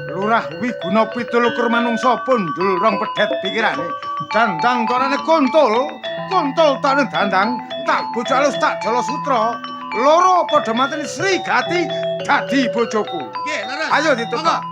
Speaker 5: Lurah Wiguna 27 manungsa pundul rong pedhet pikirane. Dandang torane kontol, kontol tane dandang, tak bojo alus tak jala sutra. Loro padha mateni Sri Gati dadi bojoku.
Speaker 11: Nggih, leres.
Speaker 5: Ayo ditebak.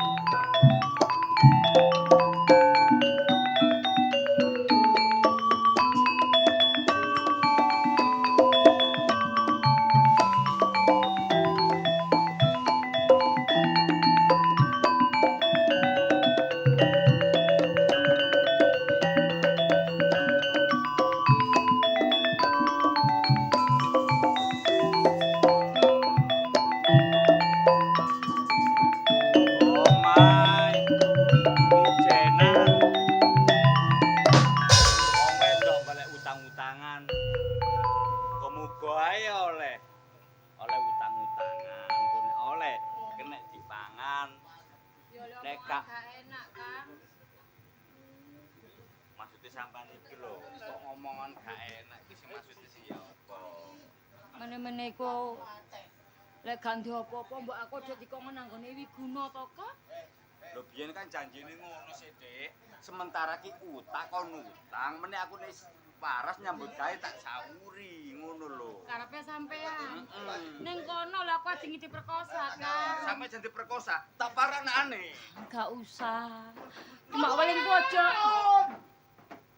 Speaker 6: Lek gak ndek apa-apa mbok aku aja dikongkon nang nggone Wiguna to, Kak.
Speaker 7: Lho biyen kan janjine ngono sih, Dik. Sementara ki utang kon utang, meneh aku nek waras nyambut gawe tak sauri ngono lho.
Speaker 6: Karepe sampean. Ning kono lho aku ajeng diperkosa, Kak.
Speaker 7: Sampe jan diperkosa, tak paranane.
Speaker 6: Gak usah. Cuma weling pojok.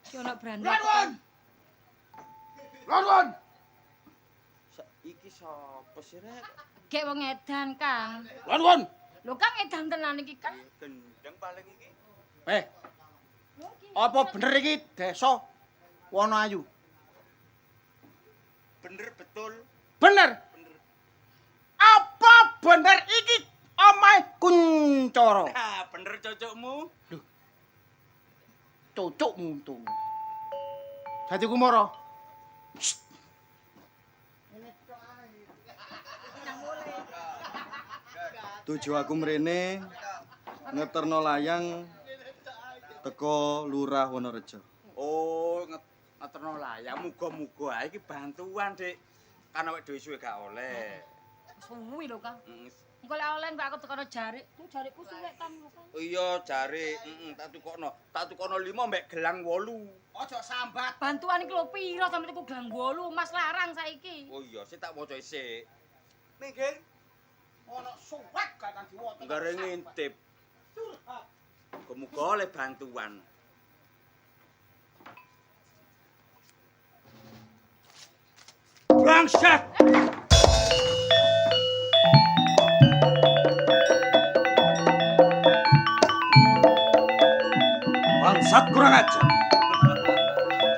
Speaker 6: Ki ono brandal.
Speaker 5: Lawan.
Speaker 7: Iki sapa sih rek?
Speaker 6: Gek wong edan, Kang.
Speaker 9: Lawan.
Speaker 6: Lho Kang edan tenan iki, Kang.
Speaker 7: Gendeng paling iki.
Speaker 9: Apa bener iki desa Wonoayu?
Speaker 7: Bener betul.
Speaker 9: Bener. Bener. Apa bener iki omahe Kuncoro?
Speaker 7: Ha, bener cocokmu.
Speaker 9: Lho. Cocokmu untung. Dadi Kumara.
Speaker 8: Tuju aku mrene ngeterno layang teko Lurah Wonorejo.
Speaker 7: Oh, ngeterno layang muga-muga ae iki bantuan, Dik. Kan awake dhewe suwe gak oleh.
Speaker 6: Suwi lho, Kang. Engko lek oleh kok aku tekono jarik. Tuh jarikku suwek tan lho kan.
Speaker 7: Oh iya, jarik. Heeh, tak tukokno. Tak tukokno 5 mbek gelang 8.
Speaker 11: Ojo sambat.
Speaker 6: Bantuan iki lho piro sampe tuku gelang 8, Mas larang saiki.
Speaker 7: Oh iya, sik tak waca sik.
Speaker 11: Minggir. Ono suwek gak kan diwaca.
Speaker 7: Nggare ngintip. Muga-muga oleh bantuan. Bangsat!
Speaker 8: Bangsat kurang ajar.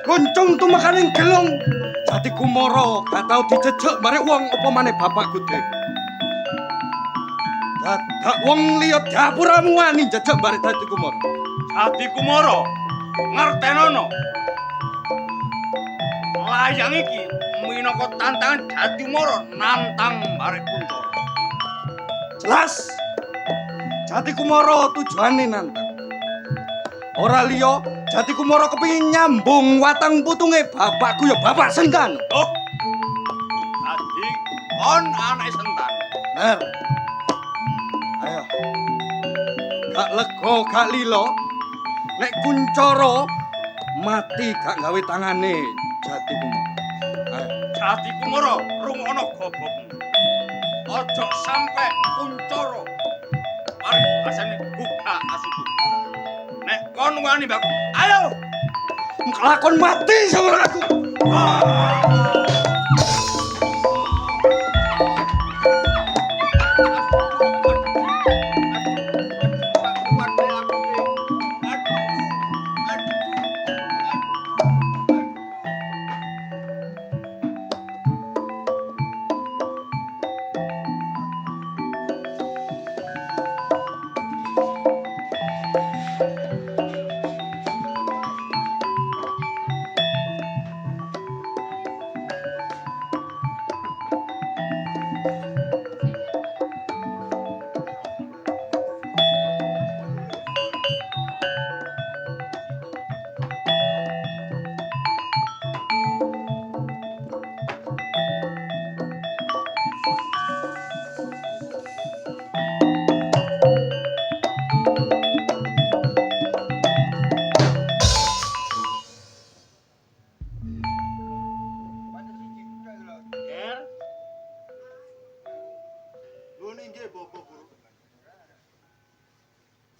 Speaker 8: Kuncung tumekaning gelung. Jati Kumara gak tau dijejek barek wong apa maneh bapakku dhewe. Dadak wong liya dapuramu wani njejek barek Jati Kumara.
Speaker 7: Jati Kumara ngertenono. Layang iki minangka tantangan Jati Kumara nantang barek Kuncoro.
Speaker 8: Jelas. Jati Kumara tujuane nantang. Ora liya, Jati Kumara kepengin nyambung watang putunge bapakku ya Bapak Sentanu.
Speaker 7: Oh. Dadi kon anake Sentanu.
Speaker 8: Bener. Ayo. Gak lega, gak lilo. Nek Kuncoro mati gak gawe tangane Jati Kumara. Ayo.
Speaker 7: Jati Kumara rungokno gobokmu. Ojo sampe Kuncoro paribasane buka asuku. Nek kon wani mbakku, ayo.
Speaker 8: Kelakon mati sama aku.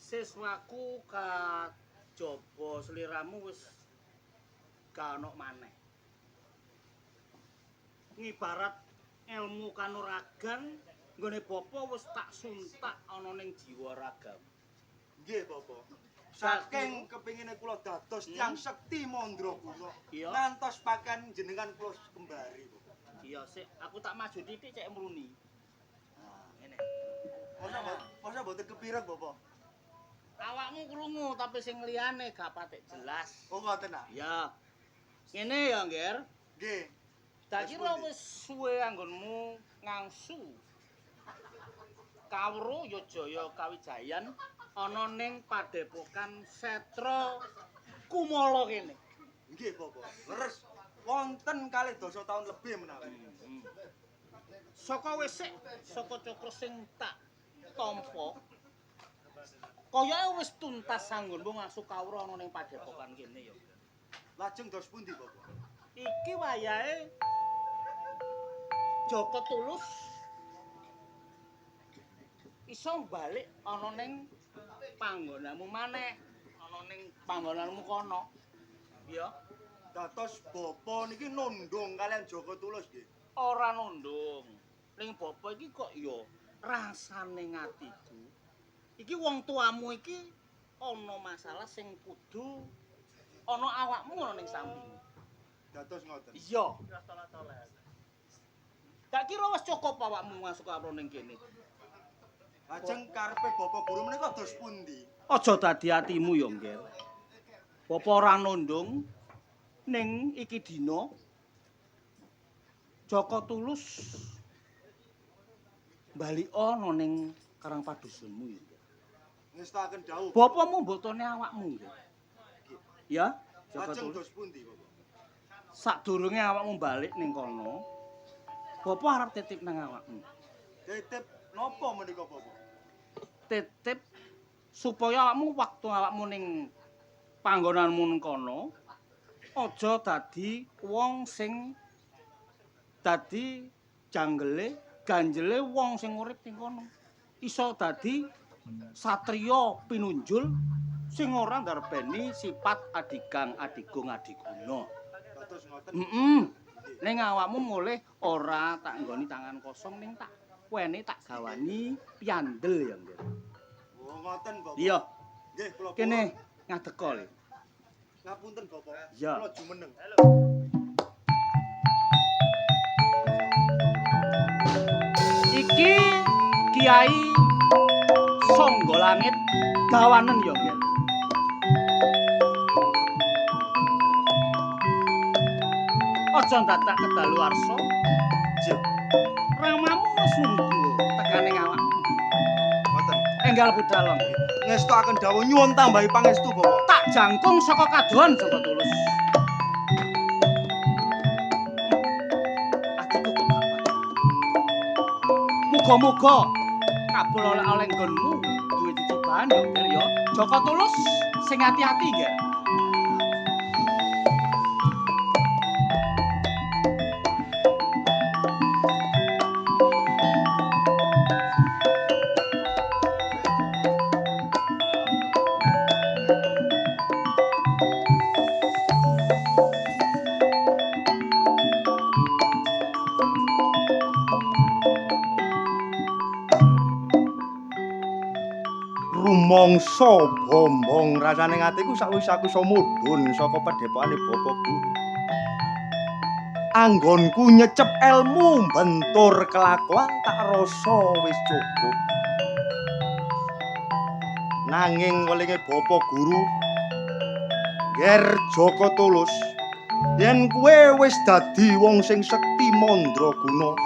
Speaker 11: Siswaku kajaba sliramu wis gak ono maneh. Ngibarat ilmu kanuragan nggone bapa wis tak suntak ana ning jiwa ragamu.
Speaker 8: Nggih, Bapak. Saking kepingine kula dados tiyang sekti mandraguna, ngantos pakaian jenengan kula kembari, Bapak.
Speaker 11: Iya, sik aku tak maju titik cek mruni. Nah, ngene.
Speaker 8: Masa mboten kepireng, Bapak?
Speaker 11: Awakmu krungu tapi sing liyane gak patek jelas.
Speaker 8: Oh, ngoten ah.
Speaker 11: Ya. Ngene ya, Ngger.
Speaker 8: Nggih.
Speaker 11: Tak kira wis suwe anggonmu ngangsu. Kawruh ya Jaya Kawijayan ana ning padepokan Setra Kumala kene.
Speaker 8: Nggih, Bapak. Leres wonten 12 taun lebih menawi.
Speaker 11: Saka wis sik, saka cakra sing tak tampa. Kayake wis tuntas anggonmu ngangsu kawruh ana ning padepokan kene ya.
Speaker 8: Lajeng dos pundi, Bapak?
Speaker 11: Iki wayahe Joko Tulus iso balik ana ning panggonanmu maneh, ana ning panggonanmu kono. Ya.
Speaker 8: Dados bapa niki nundung kalian Joko Tulus nggih?
Speaker 11: Ora nundung. Ning bapa iki kok ya rasane atiku. Iki wong tuamu iki ana masalah sing kudu ana awakmu ana ning samping.
Speaker 8: Dados ngoten.
Speaker 11: Iya. Tak kira wis cukup awakmu masuk karo ning kene.
Speaker 8: Lajeng karepe Bapak Guru menika dos pundi?
Speaker 11: Aja dadi atimu ya, Ngger. Bapa ora nundung ning iki dina Joko Tulus bali ana ning Karang Padusunmu ya.
Speaker 8: Ngestakaken dawuh.
Speaker 11: Bapamu mbotone awakmu nggih. Ya, Joko
Speaker 8: Lajeng
Speaker 11: Tulus.
Speaker 8: dos pundi, Bapak?
Speaker 11: Sadurunge awakmu balik ning kono, bapa arep titip nang awakmu.
Speaker 8: Titip Napa menika, Bapak?
Speaker 12: Titip supaya awakmu waktu awakmu ning panggonanmu ning kono aja dadi wong sing dadi janggele, ganjele wong sing urip ning kono. Iso dadi satriya pinunjul sing ora ndarbeni sifat adigang, adigung, adiguna.
Speaker 8: Dados ngoten.
Speaker 12: Heeh. Ning awakmu mulih ora tak nggoni tangan kosong ning tak wene tak gawani piandel ya, Nggih.
Speaker 8: Oh, ngoten, Bapak.
Speaker 12: Iya.
Speaker 8: Nggih, kula
Speaker 12: Kene ngadeka le.
Speaker 8: Ngapunten, Bapak.
Speaker 12: Iya.
Speaker 8: Kula jumeneng.
Speaker 12: Iki Kiai Sangga Langit gawanen ya, Nggih. Aja dadak kedaluwarsa.
Speaker 8: Nggih.
Speaker 12: Ramamu wis nunggu tekane awakmu.
Speaker 8: Ngoten.
Speaker 12: Enggal budal, nggih.
Speaker 8: Ngestokaken dawuh nyuwun tambahi pangestu, Bapak.
Speaker 12: Tak jangkung saka kadohan Joko Tulus. Atiku kok kapan. Muga-muga kabul oleh-oleh nggonmu duwe ciciban ya, Ger ya. Joko Tulus sing ati-ati, Ger.
Speaker 8: Rumangsa bombong rasane atiku sakwise aku iso mudhun saka padhepokane Bapak Guru. Anggonku nyecep elmu bentur kelakuan tak rasa wis cukup. Nanging welinge Bapak Guru, Ger Joko Tulus, yen kowe wis dadi wong sing sekti mandraguna,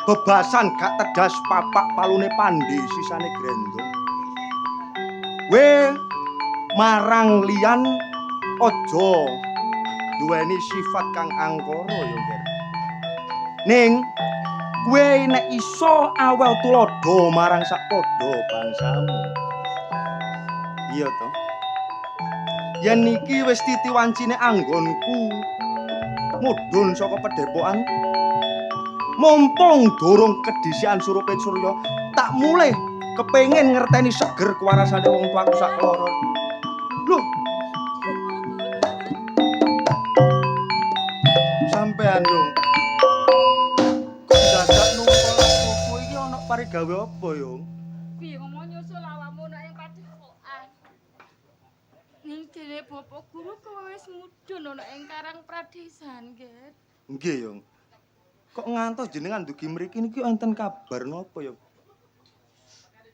Speaker 8: bebasan gak tedas papak palune pandhe sisane grendo. Kowe marang liyan aja duweni sifat kang angkara ya, Ger. Ning kowe nek iso aweh tuladha marang sak padha bangsamu. Iya to. Yen iki wis titi wancine anggonku mudhun saka pedhepokan, mumpung durung kedhisikan surupe surya, tak mulih kepengin ngerteni seger kuwarasane wong tuaku sak keloro. Lho. Sampean yo. Kok dadak numpal kuku iki ana parigawe apa yo?
Speaker 6: Piye ngomong nyusul awakmu nek ing padepokan. Ning dene Bapak Guru kowe wis mudhun ana ing Karang Pradesan, Ger.
Speaker 8: Nggih, Yung. Kok ngantos jenengan dugi mriki niki enten kabar napa ya?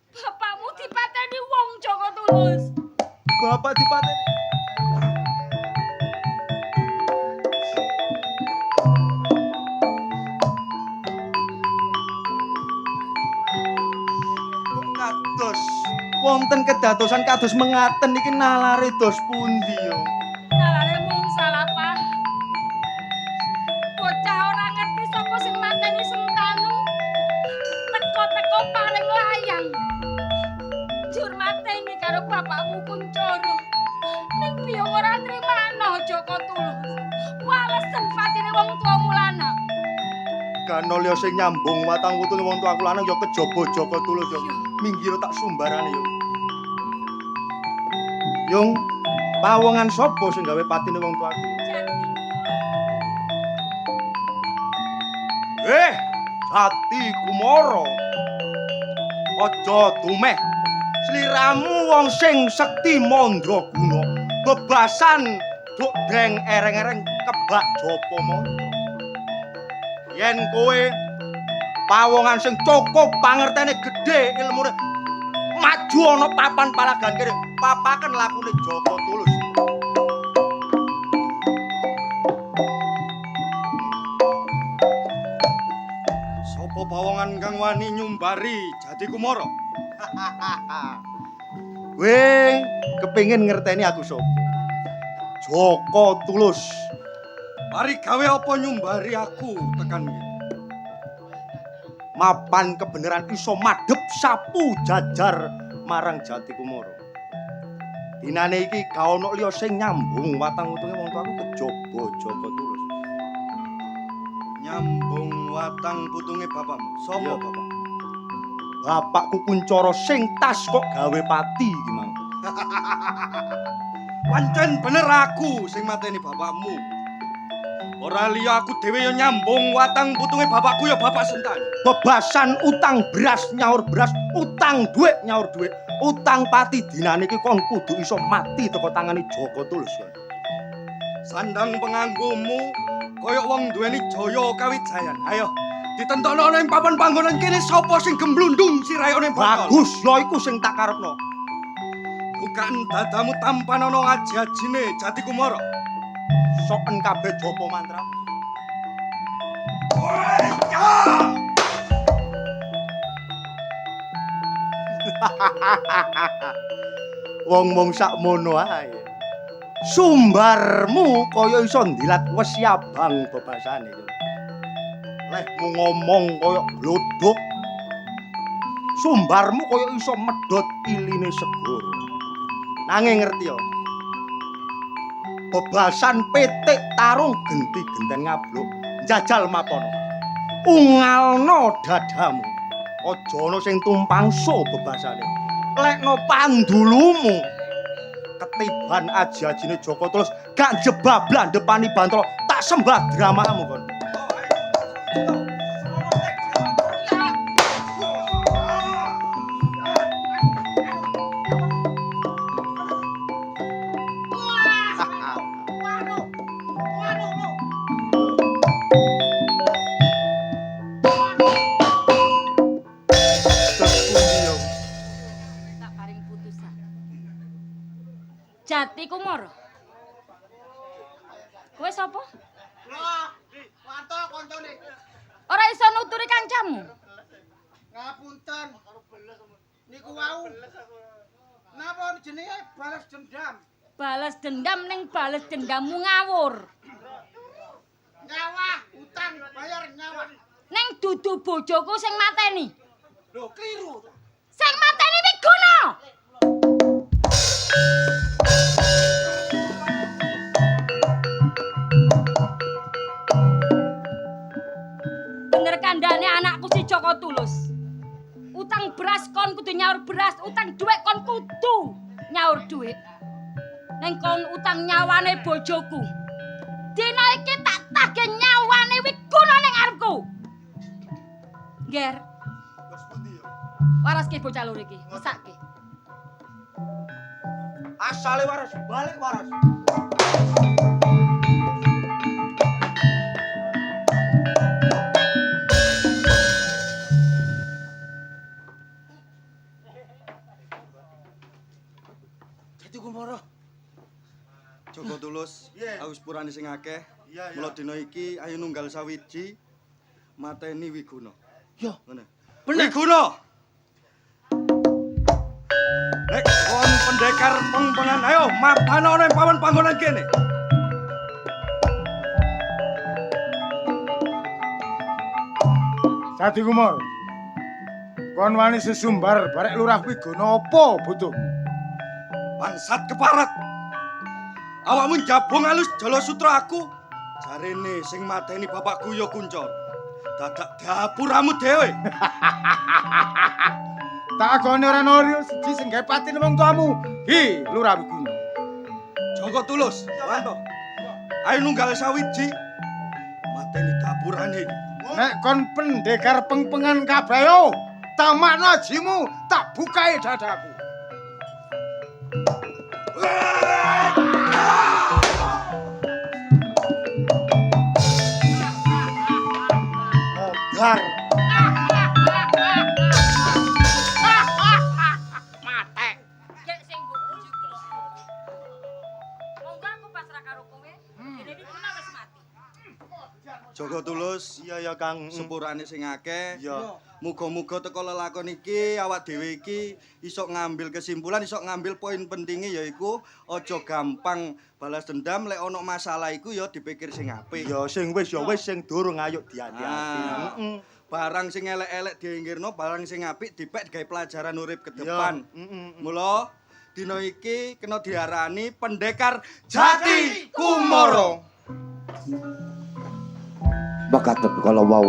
Speaker 6: Bapakmu dipateni wong Joko Tulus.
Speaker 8: Bapak dipateni. Kok kados wonten kedadosan kados mengaten niki nalare dos pundi yo?
Speaker 6: Nalare mung salah paham. Bocah ora ngerti sapa sing mateni Sentanu. Teko-teko paring layang. Jur mateni karo bapakmu Kuncoro. Ning piye ora nrimano Joko Tulus. Walesen patine wong tuamu lanang.
Speaker 8: Gano liya sing nyambung watang wutune wong tuaku lanang ya kejaba Joko Tulus yo. Minggir tak sumbarane yo. Yung, pawongan sapa sing gawe patine wong tuaku? Jati Kumara. Aja dumeh. Sliramu wong sing sekti mandraguna, bebasan duk deng ereng-ereng kebak japa mantra. Yen kowe pawongan sing cukup pangertene gedhe ilmune, maju ana papan palagan kene, papaken lakune Joko Tulus.
Speaker 13: Sapa pawongan kang wani nyumbari Jati Kumara?
Speaker 8: Kowe kepengin ngerteni aku sapa? Joko Tulus.
Speaker 13: Mari gawe apa nyumbari aku tekan kene? Mapan kebenaran iso madhep sapu jajar marang Jati Kumara. Dinane iki gak ono liya sing nyambung watang utunge wong tuaku kejaba Joko Tulus.
Speaker 8: Nyambung watang putunge bapakmu. Sapa bapak?
Speaker 13: Bapakku Kuncara sing tas kok gawe pati iki mang.
Speaker 8: Pancen bener aku sing mateni bapakmu. Ora liya aku dhewe ya nyambung watang putunge bapakku ya Bapak Sentanu.
Speaker 13: Bebasan utang beras nyaur beras, utang dhuwit nyaur dhuwit, utang pati dinane iki kon kudu iso mati teko tangane Joko Tulus.
Speaker 8: Sandang penganggomu kaya wong duweni jaya kawijayan. Ayo ditentokno ana ing papan panggonan kene sapa sing gemblundung sirahe ana ing botol.
Speaker 13: Bagus, ya iku sing tak karepno.
Speaker 8: Bukan dadamu tampan ana aji-ajine Jati Kumara.
Speaker 13: Soken kabeh japa mantramu. Wong-wong sakmono ae. Sumbarmu kaya iso ndilat wesi abang bebasane. Lehmu ngomong kaya glodhok. Sumbarmu kaya iso medhot iline segara. Nanging ngerti ya. Bebasan pitik tarung genti-genten ngabluk njajal mapono. Ungalno dadamu. Aja ana sing tumpangso bebasane. Lekno pandulumu. Ketiban aji-ajine Joko Tulus gak jebablan depani bantala tak sembah dramamu kon.
Speaker 6: Tak paring putusan. Jati Kumara. Kowe sapa?
Speaker 11: Wanto koncone.
Speaker 6: Ora iso nuturi kancamu.
Speaker 11: Ngapunten. Niku wau. Napa jenenge balas dendam?
Speaker 6: Balas dendam ning balas dendammu ngawur.
Speaker 11: Nyawa, utang bayar nyawa.
Speaker 6: Ning dudu bojoku sing mateni.
Speaker 11: Lho, kliru.
Speaker 6: Sing mateni Wiguna. Bener kandhane anakku si Joko Tulus. Utang beras kon kudu nyaur beras, utang dhuwit kon kudu nyaur dhuwit. Ning kon utang nyawane bojoku. Dina iki tak tagih nyawane Wiguna ning ngarepku. Nger. Waraske bocah loro iki, mesake.
Speaker 13: Asale waras, balik waras.
Speaker 11: Jati Kumara.
Speaker 8: Joko Tulus, aku sepurane sing akeh. Mula dina iki ayo nunggal sawiji mateni Wiguna.
Speaker 11: Yo,
Speaker 8: ngene. Wiguna. Nek kon pendekar pengpengan ayo mapano ana ing papan panggonan kene.
Speaker 5: Jati Kumara. Kon wani sesumbar barek Lurah Wiguna apa butuhmu?
Speaker 8: Bangsat keparat. Awakmu njabung alus jala sutra aku. Jarene sing mateni bapakku ya Kuncara. Dadak dapuramu dhewe.
Speaker 5: Tak agone ora ana siji sing gawe patine wong tuamu. Hi, Lurah Wiguna.
Speaker 8: Joko Tulus, Wanto. Ayo nunggal sawiji. Mateni dapurane iki.
Speaker 5: Nek kon pendekar pengpengan kabeh yo, tamakno ajimu, tak bukai dadaku.
Speaker 13: Modar.
Speaker 6: Mate. Gek sing mbok puji kulo. Monggo aku pasrah karo kowe. Dene Wiguna wis mati.
Speaker 8: Joko Tulus,
Speaker 13: Iya ya Kang.
Speaker 8: Sepurane sing akeh.
Speaker 13: Iya.
Speaker 8: Muga-muga teko lelakon iki awak dhewe iki iso ngambil kesimpulan, iso ngambil poin pentinge yaiku aja gampang balas dendam lek ana masalah iku ya dipikir sing apik.
Speaker 13: Ya sing wis ya wis, sing durung ayo diati-ati.
Speaker 8: Ah.
Speaker 13: Heeh.
Speaker 8: Barang sing elek-elek diinggirno, barang sing apik dipek digawe pelajaran urip ke depan. Mula dina iki kena diarani pendekar Jati Kumara.
Speaker 2: Mekaten kala wau.